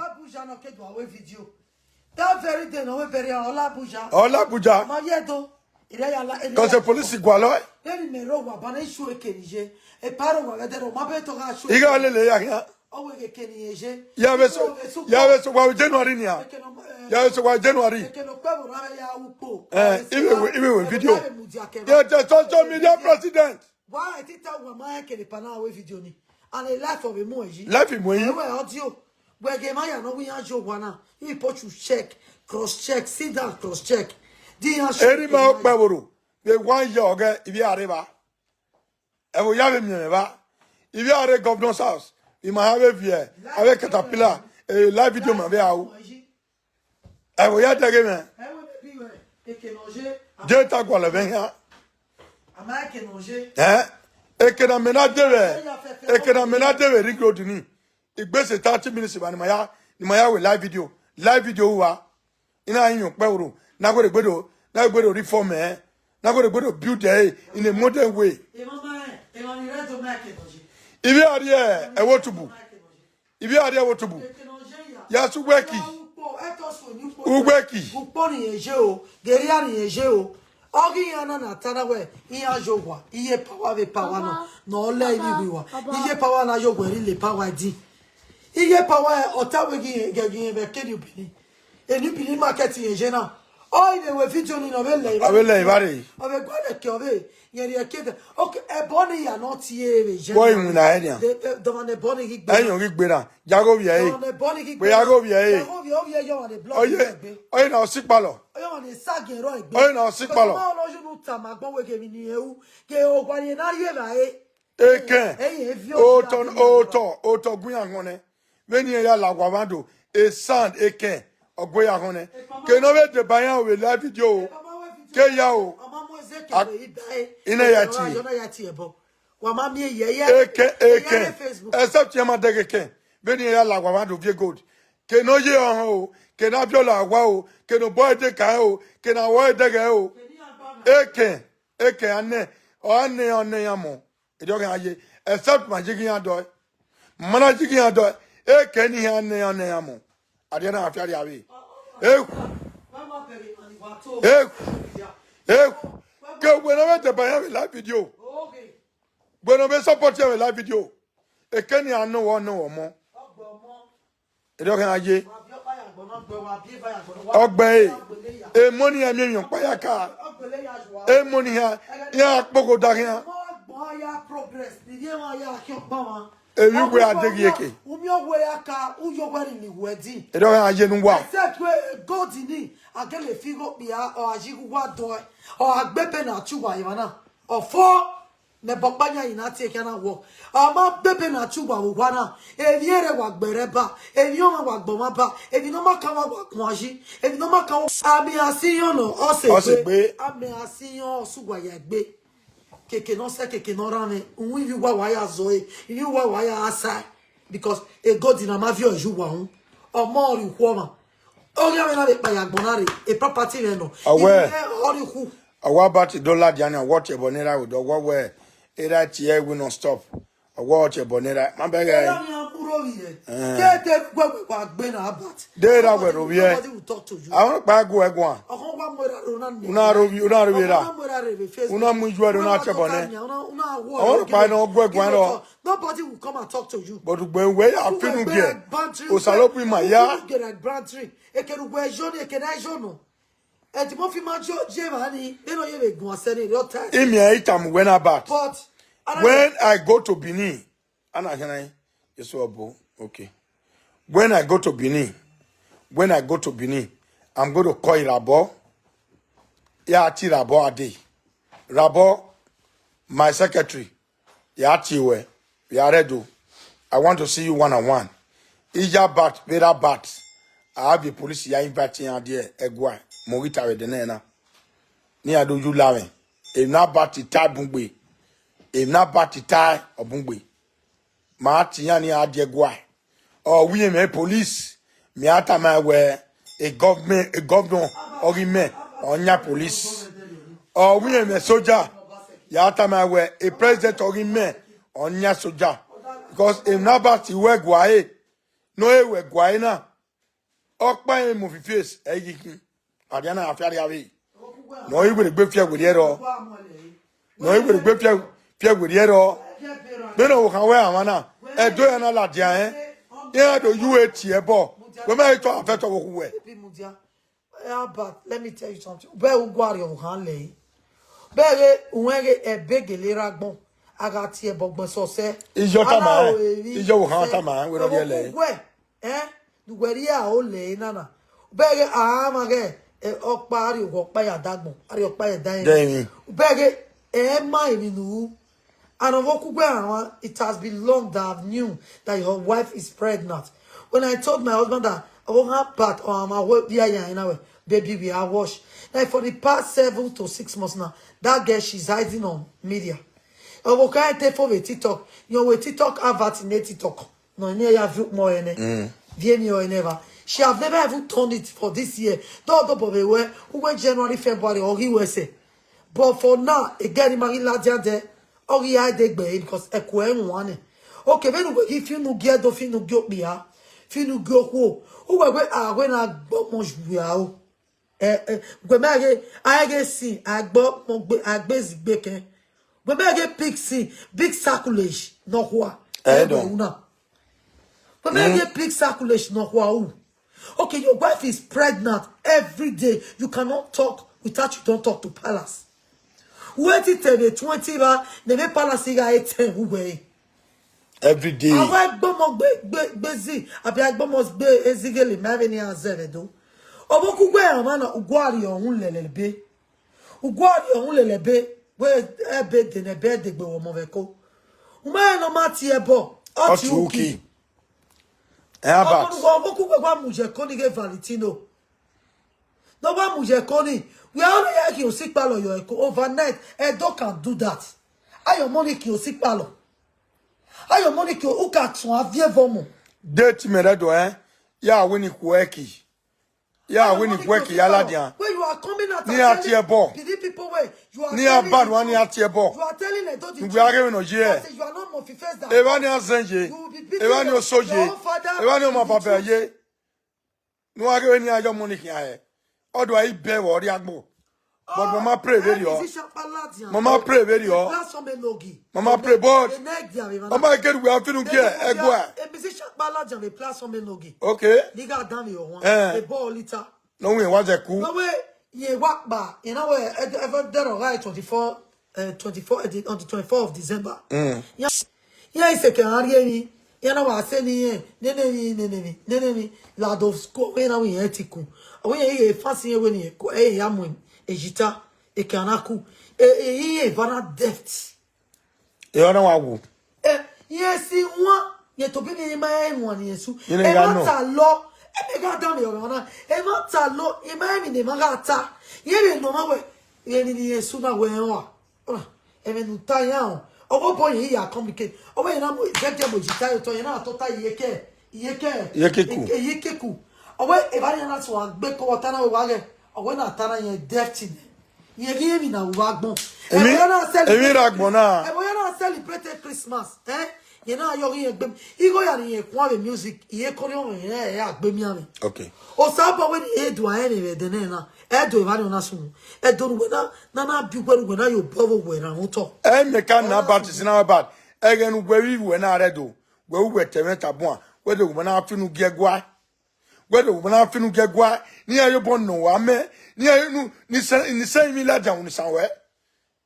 That very day, no, we bury her, Olabuja. Olabuja. Ma ye do. Ire ya la, ire Because ya the police gualọ. Then me ro wa ba na issue ekeni ye. E paro wa gede ro, ma be to ga show. Iga lele ya khian. O we ekeni ye ye. Ya be so, Iwe so ya be so wa January ni a. Ekeno, eh, Ya be so wa January. Ekeno pe bo ra ya ukpo. Eh, iwe we, iwe we video. Ya the social media president. Wa e ti ta wa ma ekele pa na we video ni. And a life of a mo yi. Life in Moyi. Ewe audio. Wẹ ghe ma ya nọ wẹ iran yo owa na, I put you check, cross check, sit down, cross check. Di iran show Eri ma okpẹ vboro, vbe one year ọghẹ, ivbi a rre evba. Ẹvbo ya vbe miẹn mwẹ evba. Ivbi a rre governor's house, I ma ha vbe viẹ, a vbe caterpillar, eh, live video ma vbe aro. Ẹvbo ya dẹghe mwẹ. Ewe baby wẹ, eke nọ ye. Je ta gualọ vbe hia. Ama eke nọ ye. Eh? Eke na mẹ na de vbe, eke na mẹ na de vbe ring road ni. Igbese thirty minutes ba ni ma ya, ni ma ya we live video. Live video wa. I na yan okpẹ vboro. Na gbe gbe do, na gbe do reform eh. Na gbe gbe do build eh in a modern way. Emama eh, emama ni rẹ do ma eke nọ ye. Ivbi a rrie ẹvbo tubu. Ivbi a rrie ẹvbo tubu. Eke nọ ye ya. Ya su ugbẹki. Ya ukpo, ẹtọ su ni ukpo. Ugbẹki. Ukpo ni ye ye o, geria ni ye ye o. Ọ ghi iran na na ta na wẹ, iran yo owa, iye power vbe power nọ, nọ lẹ ivbi wa. Iye power na yo owa ri le power di. Iye power ọ ta wẹ ghi ghe ghi vbe kedi ubini. Eni ubini market ye ye na. Ọ ivbe we video ni nọ vbe lẹ A vbe lẹ evba rre. Ọ vbe gualọ ke ọ vbe yẹn rhie ke. Okay, ẹbọ ni ya nọ tie vbe ye. Wọ iwinna ẹ nian. Dọmọ ne ẹbọ ni ghi gbe. Ẹyọn ghi gbe na. Ya gho vbiẹ ẹ. Dọmọ ne ẹbọ ni ghi gbe. Wẹ ya gho vbiẹ ẹ. Ya gho vbiẹ, ọ vbiẹ, ọ vbiẹ, yọ wa ne blood Ọye, gbe. Ọye na ọ si kpalọ. Ọye wa ne sa gẹn rọ egbe. Ọye na ọ si kpalọ. Ọmọ ọlọyunu tama agbọn wẹ ghe emwi ni ru, ghe owa ni na rhie vba re. Ekẹn. Ẹyẹ vio Otọ, otọ, otọ gun iran họn nẹ. Vbene iran ya la owa mwa do, e sound ekẹn, ọ gu iran họn nẹ. Ke ne ọ vbe deba iran vbe live video o. Ke ya o. Ọmọ mu eze ke A- vbe i da e. I na ya tie. Ọmọ ya tie ẹbọ. Wa ma miẹn yẹyẹ. Ekẹn, ekẹn. Facebook. Except iran ma dẹghe ekẹn. Vbene iran ya la owa mwa do viẹ gold. Ke ne ọ ye ọhọn o, ke ne a viọ la owa o, ke ne obọ ẹdẹ ka o, ke ne a wọ ẹdẹghẹ o. Ekẹn, ekẹn a nẹ, ọ a nẹ, ọ nẹ iran mọ. Erriọ ọghe iran ye, except ma ye ghe iran dọe. Ma na ye ghe iran dọe, ekẹn ni iran nẹ iran nẹ iran mọ. Arria na fiarria vbe. Ehu. Ehu. Ehu. Ke wẹ ne ọ vbe deba iran vbe live video. Wẹ ne ọ vbe support iran vbe live video. Ekẹn ni iran nọ wọ nọ wọ mọ. Erriọ ọghe iran ye. Ọgbe e, emọ ni iran miẹn emwi ọkpa ya ka. Emọ ni iran, iran kpogho da khian. Emwi uwẹ a deghi eke. Erriọ ọghe iran ye ne uwa. Except wẹ gold ni, a gele fi igho kpia, ọ a yi igho uwa dọe, ọ a gbe ebe na tie uwa emwa na. Ọfọ. Mẹ bọ ọkpa yan na tie khian na wọ. Ọ ma bebe na tie uwa vbe owa na. Emwi ẹre wa gbe ẹre ba, emwi ọmwa wa gbe ọmwa ba, emwi ne ọ ma kan wa wa guan yi, emwi ne ọ ma kan wa. Amẹ a si yọn nọ, ọ sẹ Ọ sẹ gbe. Gbe. Amẹ a si yọn, ọ sẹ uwa ya gbe. Keke ne ọ sẹ, keke ne ọ rhan mwẹ, uhun ivbi uwa wa ya zọ ẹre, ivbi uwa wa ya sa ẹre. Because egodi na ma viọ yi uwa uhun. Ọmọ ọre ikhuo ọmwa. Ọ ghi a mwẹ na vbe kpa ya agbọn na rre, e property mwẹ nọ. Awẹ. Ivbi mwẹ ọre ikhu. Awa bat do ladian ni, awọ tie ẹbọ ne ra vbe do, ọwọ wẹ, era tie we no stop. Awọ tie ẹbọ ne ra, ma bẹghe. Era ni a kuro vbi ye. Eh. Ke de guẹguẹ wa gbe na bat. De ra wẹ ro vbi ye. Nobody will talk to you. Àwọn pa gu ẹguan. Ọkọ wa mu era ro na ni. Una ro vbi, una ro vbi ra. Ọkọ wa mu era re vbe Facebook. Una mu ju ẹro na tie ẹbọ ne. Una, una wo Àwọn pa no gu ẹguan ro. Nobody will come and talk to you. But ugbe we ya finu ge. Osalopin ma ya. Get a brand tree. Ekere ugbe yo ni, ekere yo no. Edimọfi ma jo je ma ni, bene ọ ye vbe gun asẹ ni, rọ ta. Imi ẹ itamu when I bat. But, ana When I go to Benin, ana hena Yesu ọbo. Okay. When I go to Benin, When I go to Benin, I'm going to call Irabor. Ya tie Irabor a dee. Irabor, my secretary, ya tie wẹ, ya rre Ẹdo. I want to see you one on one. Iya bat, vbe ra bat. A viọ police ya invite iran die ẹguae, mẹ ọ ghi ta vbe ẹdẹ nẹ na. Ne iran do yu la mwẹ. Emwi ne a bat ta bun gbe. Emwi ne a bat ta ọ bun gbe. Ma tie iran ne iran die ẹguae. Ọ wẹ imẹ police, mẹ a tama wẹ, a government, a governor ọ ghi mẹ, ọ yan police. Ọ wẹ imẹ soja, ya tama wẹ, a president ọ ghi mẹ, ọ yan soja. Because emwi ne a bat wẹ ẹguae, ne ọ he wẹ ẹguae na, ọkpa rẹn mu fi face, ẹ i ghi khin. Ariana afiarria vbe. Ne ọ i werriegbe fi ẹwerriẹ rrọọ. Ne ọ i werriegbe fi ẹ-, fi ẹwerriẹ rrọọ. Vbene ọvbokhan wẹ a mwa na, Ẹdo ya na ladian rẹn. Iran do yu e tie ẹbọ. Wẹ ma i tọ afẹtọ vbe okhuo wẹ. Albert, let me tell you something. Bẹ u gualọ ọvbokhan lẹ. Bẹghe uwẹ ghe ẹbe gele rre agbọn, a gha tie ẹbọ gbẹn sọsẹ. Iyọ tama, iyọ ọvbokhan tama, wẹ rọ rhiẹlẹ. Wẹ, eh, ne uwẹ rhie aro lẹ na na. Bẹghe a mwa ghẹ, eh, ọkpa, a rhie owa ọkpa ya dagbọn, a rhie ọkpa ya da emwi. Da emwi. Bẹghe, eh, ma emwi ne u ru. And of Okugwe Aran, it has been long that I've knew that your wife is pregnant. When I told my husband that, oh, how bad, or I'm away, yeah, yeah, you know, baby, we are wash. Like for the past seven to six months now, that girl, she's hiding on media. Ọ vbe okha te fo vbe TikTok. Yọ wẹ TikTok advert ne TikTok. No, ne ya view more ene. View me or never. She have never even turned it for this year. Do do bo be we, we January, February, or he we say. But for now, again, he might ladian there. Ọ ghi a degbe because ẹko ẹre wan nẹ. Okay, vbene uwẹ ghi fi unu gie Ẹdo, fi unu gie okpia, fi unu gie okhuo. Uwẹ wẹ a wẹ na gbe ọmọ yu aro. Eh, eh, wẹ mẹ ghe, a ghe sin, a gbe ọmọ gbe, a gbe ezi gbe kẹ. Wẹ mẹ ghe big sin, big sacrilege nọkhua. Eh, ẹdọ. Una. Wẹ mẹ ghe big sacrilege nọkhua u. Okay, your wife is pregnant every day. You cannot talk without you don't talk to palace. Wẹ ti te vbe twenty ra, ne vbe palace gha e ten uwẹ. Every day. Avbe agbọmọ gbe, gbe, gbe zi, abi agbọmọ gbe ezighele ma vbe ne iran zẹ vbe do. Ọvbokugbe ọmwa na, uguari ọhun lele be. Uguari ọhun lele be, wẹ ẹbe de ne ẹbe degbe wẹ ọmọ vbe ẹko. U ma rẹn ne ọ ma tie ẹbọ, ọ tie uki. Ọ tie uki. Eh, Albert. Ọmọ ne uwa ọvbokugbe wa mu ye ẹko ni ghe Valentino. Ne ọ wa mu ye ẹko ni, wẹ a ọnọ ya khian osikpalọ yọ ẹko overnight, Ẹdo can do that. Ayọ ọmọ ni khian osikpalọ. Ayọ ọmọ ni khian, u ka tọn aviẹ vbe ọmọ. Date mẹ rẹ do, eh? Ya wẹ ne I khuẹ ẹki. Ya wẹ ne I khuẹ ẹki ya ladian. When you are coming out and telling Benin people, where you are telling the truth. Ne iran bad one, ne iran tie ẹbọ. You are telling Edo the truth. Nugbe a ghe vbene ọ ye. That you are not more fit first than. Evba ne a zẹ ye. You will be beating your own father with the truth. Evba ne oso ye. Evba ne ọmọ baba ye. Ne uwa ghe vbene iran yọ ọmọ ni khian hẹ. Ọ do a i bẹ vbe ọ rrie agbọn. But mama pray vberriọ. Mama pray vberriọ. Mama pray, but ọ ma kere uwẹ a fi unu gie ẹguae. A musician kpaladian vbe platform enogie. Okay. Ni gha dan vbe ọwan. Eh. Vbe bọ lita. No win wa zẹ ku. No we ye wa kpa. You know where every day of twenty-four, uh, twenty-four, eh, on the twenty-four of December. Mm. Yeah. Iran i seke gha rhie emwi, iran na wa sẹ ne irẹn nene emwi, nene emwi, nene emwi, la do school, iran na wẹ irẹn ti ku. Ọ wẹ irẹn i ghe fancy irẹn wẹ ne irẹn ku, ẹ, ya mu ejita, ekẹn na ku. E, e, irẹn eva na debt. E, ọ na wa wu. E, irẹn si wan, irẹn tobọ ne irẹn ma rẹn wan ne irẹn su. Irẹn gha nọ. Ẹ ma ta lọ, ẹ mẹ gha dan vbe ọmwa na. Ẹ ma ta lọ, irẹn ma rẹn emwi ne ẹ ma gha ta. Irẹn vbe nọ ma wẹ, irẹn ni ne irẹn su na wẹ ẹn wa. Ẹmwẹ ne u ta yan, ọvbobọ ye ya communicate. Ọ wẹ irẹn na mu, zẹgiẹ mu ejita ye otọ, irẹn na tota iyeke, iyeke, iyeke ku. Iyeke ku. Ọ wẹ evba ne irẹn na suẹn gbe ko ọta na wẹ wa ghẹ. Ọ wẹ na ta na yẹn debt nẹ. Irẹn ghi emwi na ru vbe agbọn. Emwi, emwi ra agbọn na. Ẹvbo ya na celebrate Christmas, eh? Irẹn na yọ ghi irẹn gbe. Igho ya ne irẹn khuan vbe music, irẹn kọriọ mwẹ, irẹn ya gbe mianmwẹ. Okay. Osanobua wẹ ne irẹn do a rẹn vbe ẹdẹ nẹ na. Ẹ do evba ni ọ na sunu. Ẹ do ne uwẹ na, na, na bi uwẹ ne uwẹ na ye obọ vbe uwẹ na mwẹ otọ. Ẹ mẹ ka na bad, is na bad. Ẹghẹ ne uwẹ vbe uwẹ na rre do, wẹ uwẹ tẹ mwẹ ta buan, wẹ de uwẹ na fi unu gie ẹguae. Wẹ de uwẹ na fi unu gie ẹguae, ne iran ye obọ nọ uwa mẹ, ne iran ye unu, ni sẹ, ni sẹ emwi ladian unu san wẹ.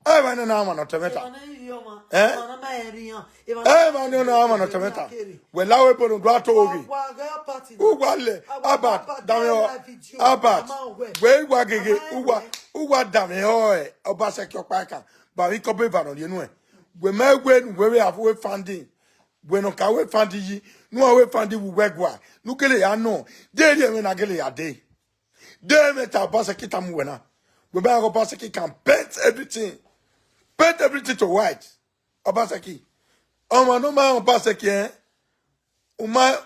Emwa ne na ọmwa ne ọ tẹmwẹ ta. Emwa ne rhie ọmwa, Eh? Emwa ne ma rhie iran, emwa ne Emwa ne ọ na ọmwa ne ọ tẹmwẹ ta. Wẹ la wẹ bọ ne u do a to oghi. Wa, wa ghe party na. U wa lẹ, Awa Albert, Albert, damwẹ ọ. Live video. Albert, Ama wẹ. Wẹ wa gege, Ama u wa, wẹ. U wa damwẹ ọ, eh, Obaseki ọkpa kan. Ba vbe ikọbọ eva nọ rhie nuẹn. Wẹ mẹ wẹ nu, wẹ vbe a fu wẹ funding. Wẹ ne ọ ka wẹ funding yi, ne uwa wẹ funding vbe uwẹ gua. Ne u gele ya nọ. De erriọ ẹmwẹ na gele ya dee. De ẹmwẹ ta Obaseki tama uwẹ na. Wẹ ma ghe Obaseki can paint everything. Paint everything to white. Obaseki. Ọmwa ne ọ ma Obaseki, eh? U ma,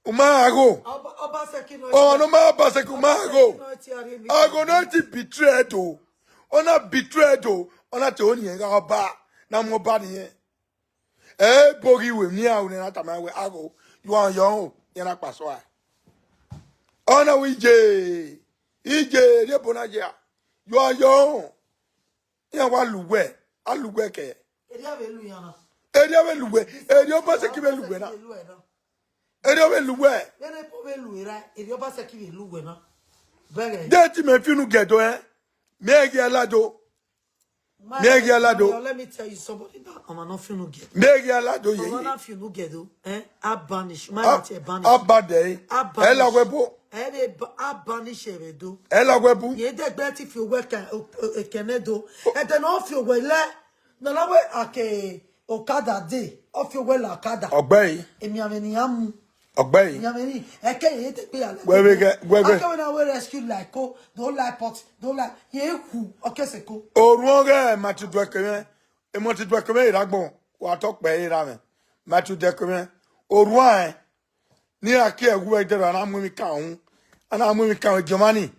u ma gha gho. Ọba, Obaseki nọ Ọmwa ne ọ ma Obaseki, u ma gha gho. Obaseki nọ ti a rhie ni. Agho ne ọ ti betrayed o. Ọ na betrayed o. Ọ na te oniẹn gha ọba. Na mu ọba niyẹn. Ebo ghi wẹ emwi iran ru ne na tama wẹ, agho, you are your own, iran na kpa sua. Ọ na wẹ, Ije, Ije, rhie ebo na ye a, you are your own. Iran wa lu uwẹ, a lu uwẹ kẹ. Erriọ vbe lu iran na. Erriọ vbe lu uwẹ, erriọ Obaseki vbe lu uwẹ na. Obaseki vbe lu ẹre na. Erriọ vbe lu uwẹ. Vbene ebo vbe lu era, erriọ Obaseki vbe lu uwẹ na. Bẹghe. De ti mẹ fi unu gẹdo, eh? Mẹ ghi a lado. Mẹ ghi a lado. Let me tell you somebody that ọmwa ne ọ fi unu gẹdo. Mẹ ghi a lado ye. Ọmwa na fi unu gẹdo, eh? A banish. Ma A, ya te banish. A bad, eh? A banish. Ẹ la wẹ bo. Ẹ vbe ba-, a banish ẹ vbe do. Ẹ la wẹ bu. Ye dẹgbe ti fi owẹ ka, o, o, ekene do. Ẹdẹ ne ọ fi owẹ lẹ, nọ na wẹ ake okada de, ọ fi owẹ la okada. Ọgbẹe. Emianmwẹ ne iran mu. Ọgbẹe. Emianmwẹ ni, ẹkẹ ye dẹgbe ya lẹ. Wẹ vbe gẹ, wẹ vbe. Ake wẹ na wẹ rescue like ko, do like pot, do like, ye hu, ọ ke sẹ ko. Orhuọn ghẹ ma ti duẹ kemẹ. Emọ ti duẹ kemẹ erha agbọn, wa tọ kpẹ erha mwẹ. Ma ti duẹ kemẹ. Orhuan ẹn, ne iran kie ẹwu vbe ẹdẹrẹ, a na mu emwi kan uhunmwu. A na mu emwi kan uhunmwu, Giovanni.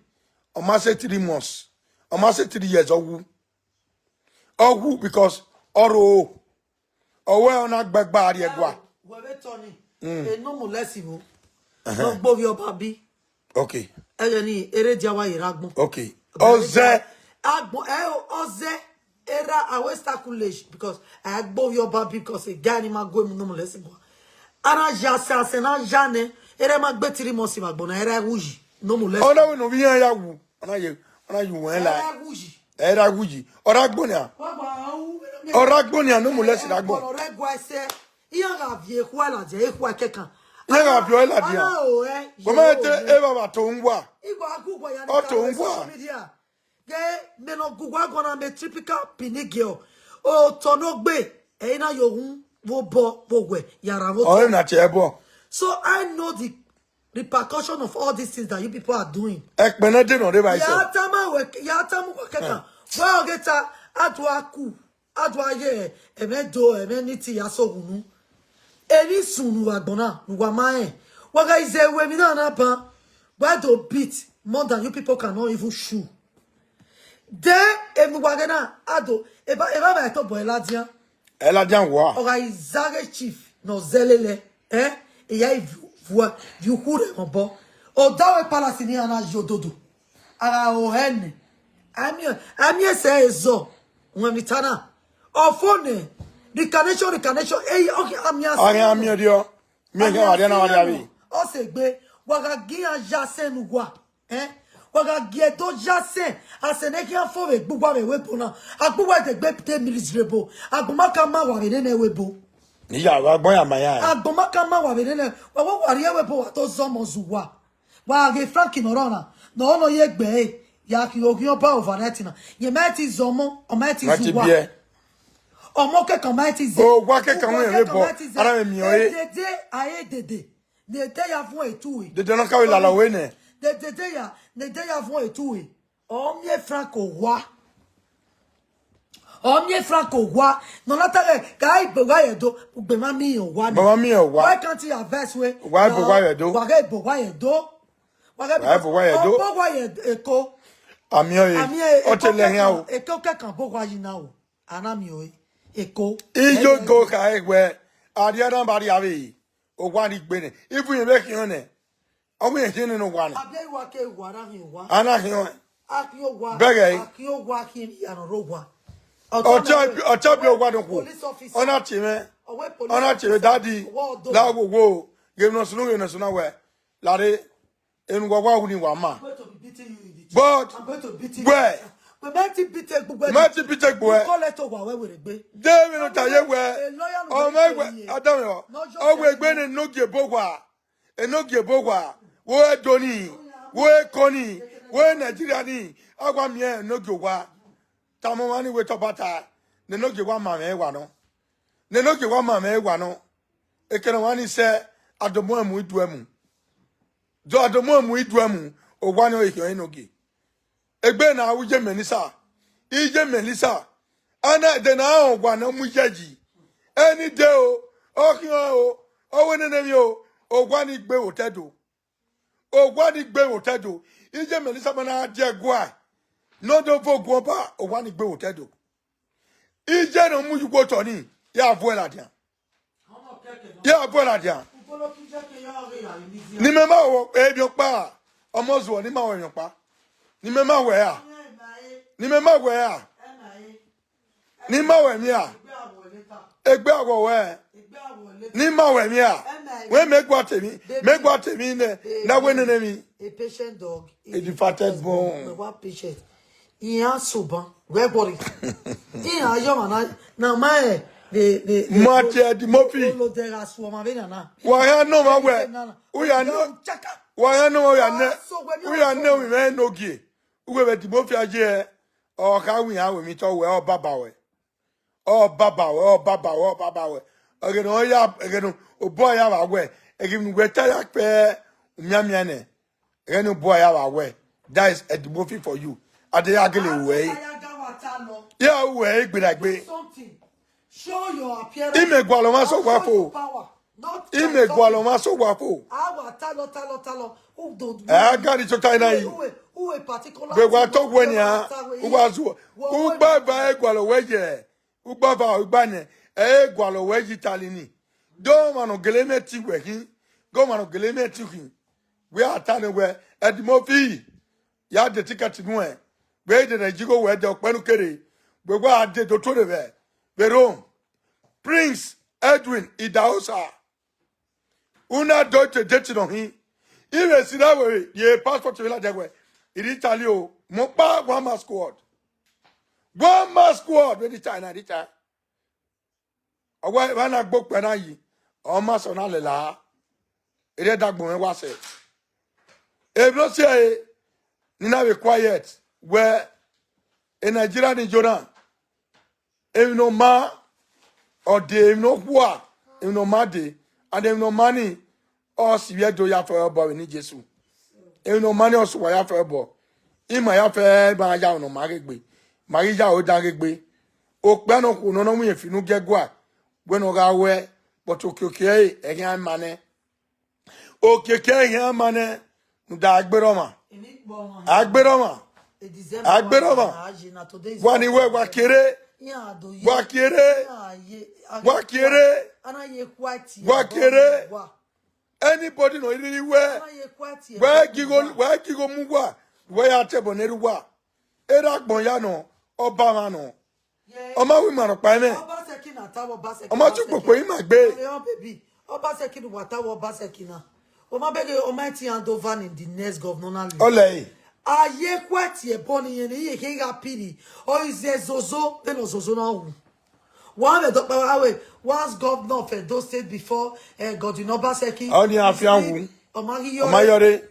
Ọ ma sẹ three months. Ọ ma sẹ three years, ọ wu. Ọ wu because ọ ro. Ọ wẹ ọ na gba ẹgba rrie ẹguae. Wẹ vbe tọ ni, Mm. e no molest vbo. Ẹhẹn. Ne ọ gbe ovbi ọba bi. Okay. Ẹghẹ ni, erha dia wa ye erha agbọn. Okay. Ọzẹ. Agbọn, ẹ o, ọzẹ, erha, I will start cool age because I gbe ovbi ọba bi because a guy ni ma gu emu no molest gua. A na ya sẹ, a sẹ na ya nẹ, erha ma gbe three months vbe agbọn na, erha wu yi, no molest. Ọ na wẹ ne ovbi iran ya wu, ọ na ye, ọ na ye uwẹ la. Erha wu yi. Erha wu yi. Ọ ra gbọn nia. Wa gba hu, Ọ ra gbọn nia, no molest ra gbọn. Ọ rẹ gua ẹsẹ. Iran gha viọ ekhua ladian, ekhua kẹkan. Iran gha viọ ẹre ladian. Ana o ẹ, Wẹ ma ye te o. Evbavba to uwa. Igua gu gua ya Ọ ni to ka uwa. Social media. Ghe, mẹ ne ọ gu gua gọ na, mẹ typical Benin girl. Otọ ne ọ gbe, ẹ i na yo ghun vbe obọ vbe owẹ, ya ra vbe Ọ otọ. Re na tie ẹbọ. So I know the repercussion of all these things that you people are doing. Ẹkpẹn ne de nọ rre vbe Ya tama wẹ, ya tama wẹ kẹkan. Wẹ ọ ghe ta, a do a ku. A do a ye ẹmwẹ do, ẹmwẹ ni ti ya so ghunu. Emwi sun ne uwa gbọn na, ne uwa ma rẹn. Wa gha ize ru emwi na na ban, wa do beat more than you people cannot even chew. Then, emwi wa ghe na, a do, eba, eba ba eto bọ ẹre ladian. Ẹre ladian wa. Ọ gha i zaghe chief, ne ọ zẹ lele, eh? Iya i vu, vu, vu ukhu rre obọ. Ọ da wẹ palace ni a na yo dodo. A gha ho hẹ nẹ. A miẹn, a miẹn sẹ ẹzọ, wọn mi ta na. Ọ fo nẹ, reincarnation, reincarnation, eyi, ọ ghi a miẹn A ghi a miẹn diọ. Miẹn ghi a wa dia na wa dia vbe. Ọ sẹ egbe, wa gha gi iran ya sẹ ne uwa, eh? Wa gha gi ẹdo ya sẹ, a sẹ ne khian fo vbe egbe uwa vbe ẹvbo ebo na. Agbọn uwa degbe te miserable. Agbọn ma ka ma wa vbe nene ẹvbo ebo. Ni ya, agbọn ya ma ya. Agbọn ma ka ma wa vbe nene, wa wa wa rhie ẹvbo ebo wa to zọmọ zẹ uwa. Wa ghe Frank ne ọ rrọọ na, ne ọ nọ ye egbe ẹre, ya khian oghian ọba overnight na. Ye ma ti zọmọ, ọ ma ti Ma ti zẹ uwa. Biẹ. Ọmọ kẹkan ma ti zẹ. O, wa kẹkan Uwa wẹ kẹkan vbe bọ, ma ti zẹ. Ara mẹ miẹn ọre. Dede, a ye dede. Dede ya vuọn etu e. Dede nọ ka vbe lala ọre nẹ. Dede ya, dede ya vuọn etu e. Ọ miẹn Frank owa. Ọ miẹn Frank owa. Nọ na ta ghẹ, ka ibo gha ye do, ugbe ma miẹn owa nẹ. Baba miẹn owa. Why can't he advise we? Wa ibo gha ye do. Wa ghe ibo gha ye do. Wa ghe Wa ibo gha ye do. Ọ bo gha ye Eko. Ami ọre. Ami e, Ọ te Eko lẹ hian o. kẹkan, Eko kẹkan bo gha yi na o. Ana mi o. Eko. Ijo go ka egbe. Aria na ba ria vbe. Owa ni gbe nẹ. Ifu yen vbe khian nẹ. Ọ wẹ yen khian nẹ ne owa nẹ. Abẹ wa ke wa ra hin owa. Ana khian. A khian owa. Bẹgẹ. A khian owa khian ya nọ rre owa. Ọtọ bi owa nọ khuo. Police officer. Ọ na tie mwẹ. Ọ wẹ police Ọ na tie mwẹ officer. Daddy. Ọwọ ọdọ. La wo wo. Ghe nọ sunu, ghe nọ sunu wẹ. Lare. Enu wa wa wu ni wa ma. I'm going to be beating you in the chest. But I'm going to beat you. Wẹ. Mẹ ti bi te gbugbe. Mẹ ti bi te gbugbe. Kọlẹ to wa wẹ were gbe. De vbe nọ ta ye wẹ. Ọmọ wẹ, adamẹ ọ. Ọ wẹ egbe ne Enogie ebo owa. Enogie ebo owa. Wo Ẹdo ni. Wo Eko ni. Wo Nigeria ni. A wa miẹn Enogie owa. Tama ọmwa ni wẹ te ọ ba ta. Ne Enogie owa ma mwẹ wa nọ. Ne Enogie owa ma mwẹ wa nọ. Ekene ọmwa ni sẹ, adomuẹmu iduẹmu. Do adomuẹmu iduẹmu, owa ni ọ khian Enogie. Egbe na u iye Melissa. Iye Melissa. Ana ẹdẹ na rẹn owa ne ọ mu iye yi. Ẹni de o, ọ khian o, ọ wẹ nene emwi o, owa ni gbe vbe otọ Ẹdo. Owa ni gbe vbe otọ Ẹdo. Iye Melissa ma na die ẹguae. Ne ọ do vo guan ba, owa ni gbe vbe otọ Ẹdo. Iye ne ọ mu ye uwu otọ ni, ya vuẹ ladian. Ya vuẹ ladian. Ne imẹ ma wẹ emwi ọkpa, ọmọ zuọ ne ima wẹ emwi ọkpa. Ne imẹ ma wẹ ra. Ne imẹ ma wẹ ra. Ne ima wẹ emwi ra. Egbe awọ wẹ. Ne ima wẹ emwi ra. Wẹ mẹ gua te emwi, mẹ gua te emwi nẹ, na wẹ nene emwi. A patient dog. A defated bone. Mẹ wa patient. Iran soban, wẹ gbọrre. Iran yọ ọmwa na, na ma ẹ, vbe, vbe, vbe, Marty Eddie Murphy. Olodẹ gha su ọmwa vbe nana. Wa ya nọ ọmwa wẹ, u ya nọ, chaka. Wa ya nọ ọmwa, u ya nẹ, u ya nẹ ovbi mwẹ Enogie. Uwẹ vbe Eddie Murphy a ye, ọ kha wẹ iran wẹ emwi te ọ wẹ, ọ baba wẹ. Ọ baba wẹ, ọ baba wẹ, ọ baba wẹ. Ẹghẹ ne ọ ya, ẹghẹ ne obọ ya vba wẹ, ẹghẹ ne uwẹ ta ya kpẹ umianmian nẹ. Ẹghẹ ne obọ ya vba wẹ, that is Eddie Murphy for you. A de ya gele ruẹ ẹre. Ya ruẹ ẹre gberagbe. Show your appearance. Imẹ gualọ ọmwa sẹ owa fo. Imẹ gualọ ọmwa sẹ owa fo. Awa talọ, talọ, talọ. Who don't, ẹ a gari tota na yi. Who a, who a particular. Vbe wa thing to wẹ nian, u wa zuọ. Ugba eva ẹ gualọ wẹ ye. Ugba eva, ugba nẹ, ẹ i gualọ wẹ yi Italy ni. Do ọmwa ne ọ gele mwẹ tie wẹ khin. Ghe ọmwa ne ọ gele mwẹ tie khin. Wẹ a ta nẹ wẹ, Eddie Murphy, ya de ticket nuẹn. Wẹ i de ne ji igho wẹ de ọkpẹn ne u kere. Wẹ wa de do tuorre vbe, vbe Rome. Prince Edwin Idahosa. Una do te date nọ hin. I vbe si na wẹ ye passport vbe ladian wẹ, I rre Italy o, mẹ ọkpa one man squad. One man squad vbe rre Italy na, rre Italy. Ọ wẹ, vbe a na gbe okpia na yi, ọ ma sẹ, ọ na lẹla. Erriọ ẹdẹ agbọn mwẹ wa sẹ. Emwi ne ọ si ẹre, ne I na vbe quiet, wẹ, e Nigeria ni yo na. Emwi ne ọ ma, ọ dee, emwi ne ọ khua, emwi ne ọ ma dee, and emwi ne ọ ma ni, ọ sivbi Ẹdo ya fẹ obọ vbe eni Jesu. Emwi ne ọ ma ni, ọ sẹ uwa ya fẹ obọ. Ima ya fẹ, ima ya aro ne ọ ma ghe egbe. Ma ghi ya aro dan ghe egbe. Okpia ne okhuo nọ, ne ọ winna fi unu gie ẹguae, wẹ ne ọ gha ruẹ, but okiekie ẹre, ẹghian ma nẹ. Okiekie ẹghian ma nẹ, rhunmwuda a gberra ọmwa. A gberra ọmwa. A gberra ọmwa. Wa ni wẹ, wa kere. Wa kere. Wa kere. Wa kere. Anybody ne ọ rhirhi wẹ, wẹ ghi gho, wẹ ghi gho mu uwa, wẹ ya tobọ ne erha uwa. Erha agbọn ya nọ, ọba mwa nọ. Ọ ma ru ima rhọkpa ẹmwẹ. Ọ ma tu kpokpo ima gbe. Obaseki ne uwa ta wẹ Obaseki na. Ọ ma bẹghe, ọ ma ti hand over ni the next governor na le. Ọlẹ. A ye khuẹ tie ẹbọ ne irẹn ne iye khe gha piri. Ọ i zẹ Zozo, vbene Zozo na wu. Wa vbe dọkpa wa wẹ, once governor of Edo State before, eh, Godwin Obaseki. Ọ ni a fian wu. Ọ ma ghi yọ. Ọ ma yọ re.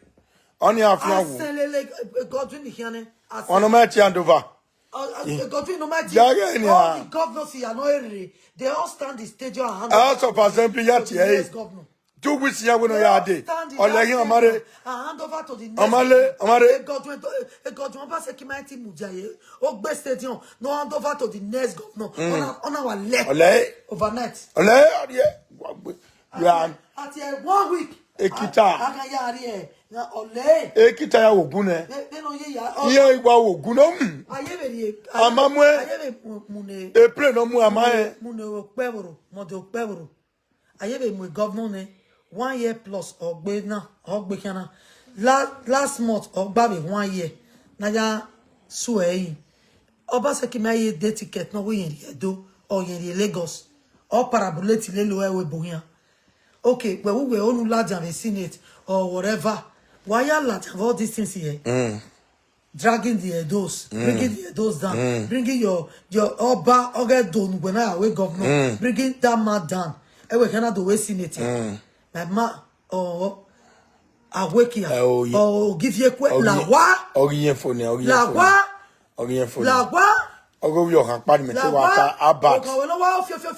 Ọ ni a fian wu. Asẹn lele, eh, Godwin ni khian nẹ. Asẹn. Ọnọ ma ti hand over. Uh, uh, Godwin no ma di. Ya ghe ni a. All the governors here no ere. They all stand the stage and hand over. House of Assembly ya to the tie next governor. Two weeks ya wẹ ne ọ ya dee. Ọlẹ hin ọma rre. And hand over to the next. Ọma rre, ọma rre. Godwin, Godwin Obaseki mighty mudia ye. Ogbe stadium, no hand over to the next governor. Ọna, ọna wa lẹ. Ọlẹ. Overnight. Ọlẹ, ọlẹ. Wa gbe. Àti, àti, eh, one week. Ekita. A, a ka ya ri ẹ, na ọlẹ. Ekita ya wo gun nẹ. Bẹ, bẹ nọ ye ya. Iye igua wo gun nẹ, hmm. Aye vbe rie, a ma mu ẹ. Aye vbe mu, mu ne. April nọ mu a ma ẹ. Mu ne okpẹvboro, Monday okpẹvboro. Aye vbe mu governor nẹ, one year plus ọgbe na, ọgbe khian na. La-, last month, ọ gba vbe one year. Na ya su ẹ yi. Obaseki ma ye de ticket nọ wẹ irẹn rrie Edo, ọ irẹn rrie Lagos. Ọ parabulate lele ẹvbo ebo khian. Okay, wẹ wu wẹ onu ladian vbe Senate or whatever. Wa ya ladian vbe all these things here. Mm. dragging the Edos, bringing the Edos down, bringing your your Oba Ogedo Nugbena Yahweh governor, bringing that man down. Ewe kana do we senate. My ma, oh, Awekia. Eh, oh, yeah. Oh, give you a quick. Lawa. Ọghiẹn fo ni, ọghiẹn fo ni. Lawa. Ọghiẹn fo ni. Lawa. Ọghe ovbi ọkhan kpa ni mẹ te wa ta Albert.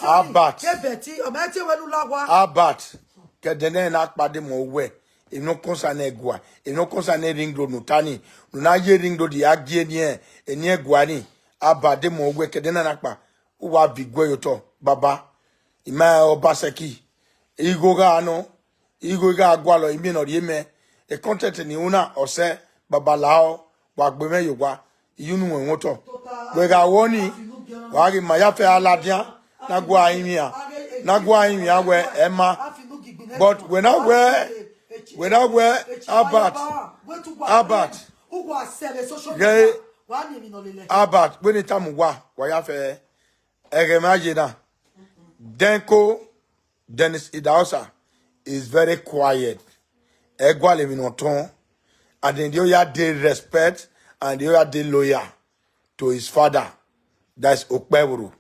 Albert. Kebeti, ọmọ ẹ tie wẹ nu Lawa. Albert. Kẹdẹ nẹ na kpa de mọ wẹ. Emwi ne ọ kọnsa ne ẹgua, emwi ne ọ kọnsa ne ring road ne u ta ni, ne u na ye ring road ya gie eni, eni ẹgua ni, Albert de mọ wẹ kẹdẹ nẹ na kpa, u wa viọ iguẹ ye otọ, baba. I ma Obaseki, igho gha nọ, igho gha gualọ imiẹn ne ọ rhie mẹ, e content ni u na, ọ sẹ, baba lahọ, wa gbe mwẹ ye owa, I ye unu wẹn wẹn otọ. Wẹ gha wọ ni, wa ghi ma ya fẹ a ladian, na gua rinmwian, na gua rinmwian wẹ ẹ ma. But wẹ na wẹ, wẹ na wẹ Albert, Albert, ghe Albert, wẹ ne I tama uwa, wa ya fẹ ẹghẹ mwa ye na. Denko, Dennis Idahosa is very quiet. Ẹ gualọ emwi ne ọ tọn, and then ọ ya dey respect, and ọ ya dey loyal to his father, that is Okpẹvboro.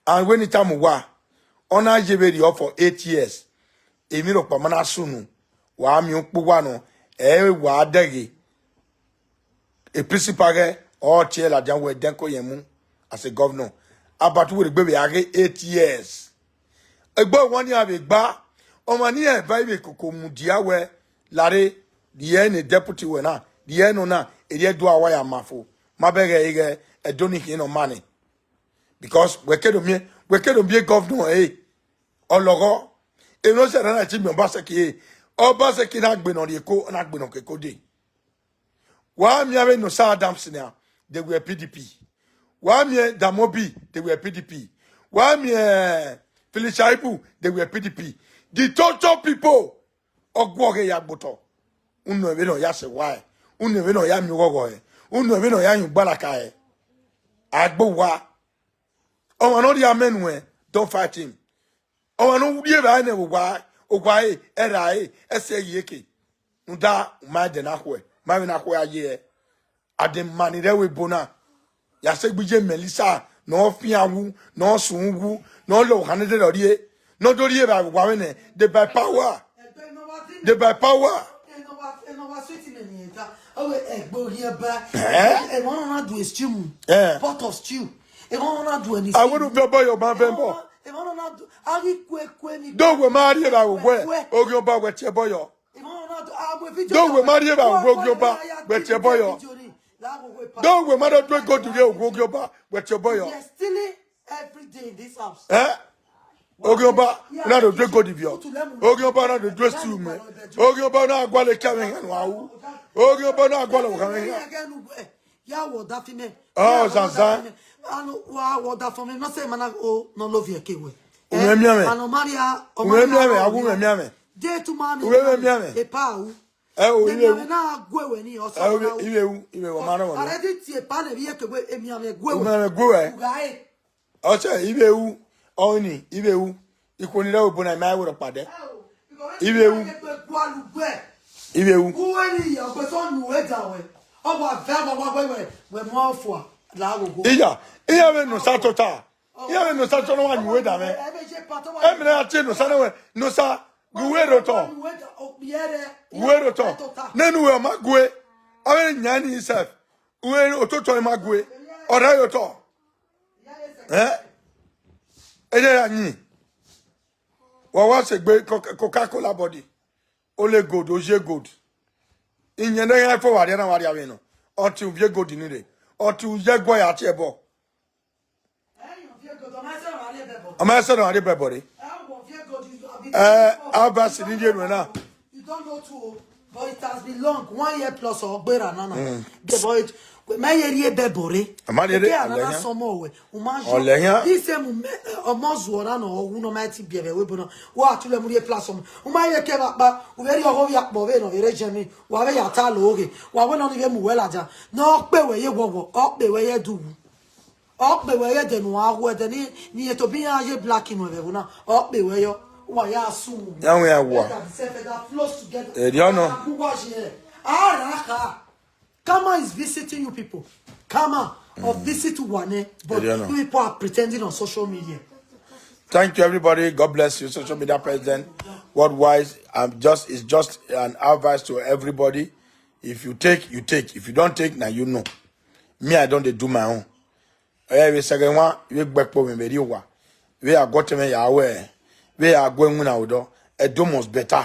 And wẹ ne I tama uwa, ọ na ye vberriọ for eight years. Emwi rhọkpa ma na sunu, wa miẹn ukpo uwa nọ, ẹ i wa dẹghe. E principal ghẹ, ọ tie ladian wẹ Denko yẹn mu as a governor. Albert wẹ rhie egbe vbe a ghe eight years. Egbe ọmwa ni a vbe gba, ọmwa ni a eva ivbe koko mudia wẹ, lare, rhie ne deputy wẹ na, rhie nọ na, erriẹ do a wa ya ma fo. Ma bẹghe ighẹ Ẹdo ni khian nọ ma nẹ. Because wẹ ke do miẹn, wẹ ke do miẹn governor ẹre, ọ lọghọ. Emwi ne ọ sẹ na na te miẹn Obaseki ẹre, Obaseki na gbe ne ọ rrie Eko, ọ na gbe ne ọ ke Eko dee. Wa miẹn avbe Nosa Adams nia, they were P D P. Wa miẹn Damobi, they were P D P. Wa miẹn Philip Shaibu, they were P D P. The total people, ọ guọghọ ya gbe otọ. Unu ẹmwẹ ne ọ ya sẹ owa ẹre, unu ẹmwẹ ne ọ ya miẹn oghọghọ ẹre, unu ẹmwẹ ne ọ ya yin ugbalaka ẹre. Agbe owa. Ọmwa ne ọ rhie amẹ nuẹn, don't fight him. Ọmwa ne u rhie evbare nẹ vbe owa, owa ẹre, ẹra ẹre, ẹse ẹre eke. Rhunmwuda u ma ẹdẹ na khuẹ, u ma vbe na khuẹ a ye ẹre. Ademma ni rre ẹvbo ebo na, ya sẹ egbe iye Melissa, ne ọ fian wu, ne ọ sun wu, ne ọ lọ okhan ne ọ rhie, ne ọ do rhie evbare vbe owa mwẹ nẹ, they by power. They by power. Eh? Emwa na do stew mu. Eh. Pot of stew. Emwa na do anything. Awẹ ne u viọ obọ yọ, ma vẹ obọ. Emwa na do, a ghi kue kue ni. Do wẹ ma rhie evbare vbe owa, Oghiọba wẹ tie ẹbọ yọ. Emwa na do, a mu video. Do wẹ ma rhie evbare vbe Oghiọba wẹ tie ẹbọ yọ. Do wẹ ma do due gold rhie vbe Oghiọba wẹ tie ẹbọ yọ. Yes, stealing every day in this house. Eh? Oghiọba, na do due gold vbiọ. Oghiọba na do due stew mẹ. Oghiọba na gualọ ekia mwẹ hia ne a ru. Oghiọba na gualọ okhan mwẹ hia. Ya wọ ọdafẹn mẹ. Oh, Zanzan. Anu wa wọ ọdafẹn mẹ. No sẹ ma na o, no love you ke wẹ. Umwẹ miẹn mwẹ. Anu Maria, umwẹ miẹn mwẹ, awu umwẹ miẹn mwẹ. Day to man. Umwẹ miẹn mwẹ. Epa u. Ẹ o, ivbe wu. Na gue wẹ ni, ọsọ. Ẹ o, ivbe wu, ivbe wu, ma rọ wẹ. Already tie epa ne vbe ke wẹ, emianmwẹ gue wẹ. Umwẹ gue wẹ. Uga e. Ọ sẹ, ivbe wu, ọni, ivbe wu, ikhuo ni rre obo na, ima ẹvbo rhọkpa dẹ. Ivbe wu. Ivbe wu. Uwẹ ni ya, ọgbẹsẹ ọnu wẹ da wẹ. Ọ wa vẹ, wa wa wẹ, wẹ, wẹ mu ọfua, la aghogho. Iya, iya vbe ne Osa tota. Iya vbe ne Osa tota, wa yin uwẹ da mwẹ. Ẹ vbe je pa tọ wa. Ẹ mẹ na tie ne Osa na wẹ, ne Osa, gu uwẹ rre otọ. Gu uwẹ rre otọ. Nene uwẹ ọ ma gue. Ọ vbe yan ni himself. Uwẹ ototọ ma gue. Ọ rre otọ. Eh? Ẹ ya yin. Wa wa sẹ egbe Coca-Cola body. Ole gold, oje gold. Iyẹn ne iran fo wa rhie na wa rhie avbe nọ. Ọtẹn uvie gold ni rre. Ọtẹn uye ẹguae ya tie ẹbọ. Ọ ma sẹ nọ a rhie bẹbọ rre. Eh, Albert ni rhie nuẹn na. You don't know too, but it has been long. One year plus or gbera nana. The boy, we ma ye rhie bẹbọ rre. A ma rhie rre, eke anana ọlẹhian. Sọmọ wẹ, u ma yọ. Ọlẹhian. This same, eh, ọmọ zuọ na nọ, ọ wu nọ ma ti biẹ vbe webo na. Wa tu lẹ mu rhie platform. U ma ye ke vbe kpa, u vbe rhie ọghe ovbi akpọ vbe nọ vbe rre Germany. Wa vbe ya ta lo ghe. Wa wẹ nọ ni vbe mu wẹ ladian. Ne ọ kpe wẹ ye wọwọ, ọ kpe wẹ ye du wu. Ọ kpe wẹ ye ẹdẹ ne uwa wu, ẹdẹ ni, ni Etobian ye black in wẹ vbe ẹvbo na. Ọ kpe wẹ yọ. Wa ya su. Ya wẹ ya wa. Feather be say feather flows together. Eri ọnọ. Wa ya gu wa ye. A ra kha. Karma is visiting you people. Karma of visit one, but Eliana. You people are pretending on social media. Thank you, everybody. God bless you. Social media president worldwide. I'm just it's just an advice to everybody. If you take, you take. If you don't take, now you know. Me, I don't dey do my own. Eh, we second one, we back for me, very wa. We are got me ya we. We are going win out. Edo must better.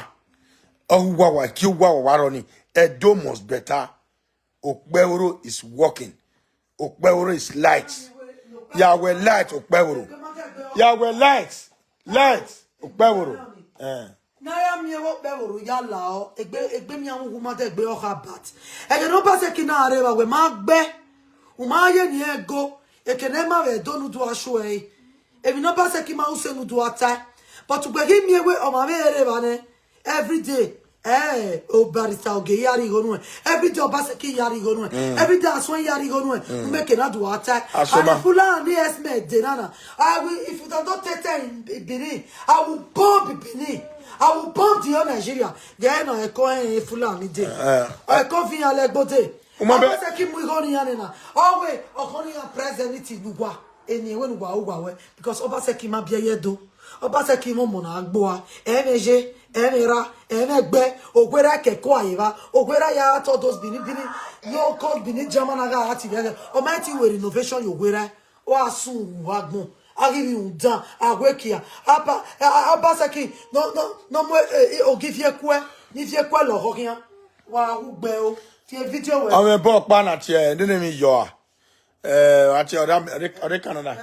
Oh, wa wa, ki wa wa wa running. Edo must better. Okpebholo is working. Okpebholo is light. Yahweh light, Okpebholo. Yahweh light, light, Okpebholo. Eh. Na ya miẹn vbe Okpebholo ya la ọ, egbe egbe miẹn uwu ma de egbe ọkha bat. Ẹghẹ ne Obaseki na rre vbe wẹ ma gbe, u ma ye ni ego, eke ne ma vbe do nu do ashu ẹre. Emwi ne Obaseki ma use nu do ata. But ugbe ghi miẹn wẹ ọmwa vbe rre vbe nẹ, every day, eh, o barrister oge ya rhie igho nuẹn. Every day Obaseki ya rhie igho nuẹn. Every day Asuẹn ya rhie igho nuẹn. U make na do ata. Asoma. And Fulani esme de nana. I will, if you don't take time in Benin, I will bomb Benin. I will bomb the whole Nigeria. Gẹ na ẹko ẹn Fulani de. Ẹko fi yan lẹgbo de. Uma be- Obaseki mu igho ni yan na. Always, ọkọ ni yan present ni ti lugua. Eni wẹ ne uwa uwa wẹ, because Obaseki ma biẹ ye do. Obaseki mọ mọ na gboa. Ẹmwẹ ye, ẹmwẹ ra, ẹmwẹ gbe, ogwe ra kẹkọ aye va, ogwe ra ya tọ those bini bini, yo called bini German na gha ti vẹ. Ọ ma ti wẹ renovation yo ogwe ra. Ọ a sun uwu agbọn, a ghi vbe rhunmwuda, a wẹ kia. Aba, a- a- Obaseki, no, no, no mu, eh, eh, ogi viẹ kuẹ, ni viẹ kuẹ lọghọ khian. Wa hu gbe o, tie video wẹ. Ọmọ ẹbọ ọkpa na tie, nene mi yọ a. Eh, ati ọdẹ ọdẹ Canada.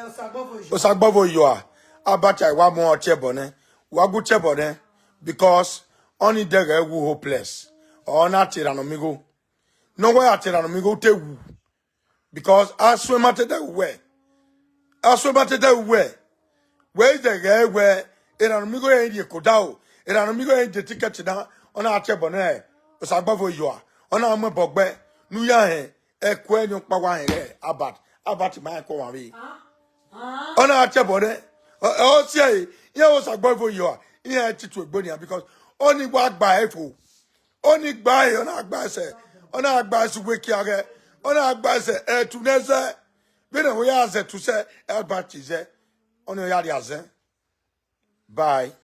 Osagbọvo yọ a. Abacha wa mu ọtiẹbọ nẹ. Wa gu tiẹbọ nẹ. Because ọni dẹghẹ wu hopeless. Ọ na tie ra nọ mi gho. No wẹ a tie ra nọ mi gho te wu. Because Asuẹn ma te dẹghe wẹ. Asuẹn ma te dẹghe wẹ. Wẹ i dẹghẹ wẹ, erha nọ mi gho rẹn rhie koda o. Erha nọ mi gho rẹn de ticket na. Ọ na tiẹbọ nẹ. Osagbọvo yọ a. Ọ na mu ẹbọ gbe. Ne u ya hẹn. Ẹkuẹ ni ọkpa wa hẹn rẹ Albert. Albert ma ẹkuẹ wa vbe. Ọ na tiẹbọ nẹ. Ọ si ẹre, iran Osagbọvo yọ a. Iran ti tu egbe nian because ọni wa gba ẹre fo. Ọni gba ẹre, ọ na gba ẹsẹ. Ọ na gba ẹsẹ uwe kia ghẹ. Ọ na gba ẹsẹ ẹtu nẹ zẹ. Vbene ọ ya zẹ ẹtu sẹ, Albert zẹ. Ọni ọ ya rhia zẹ. Bye.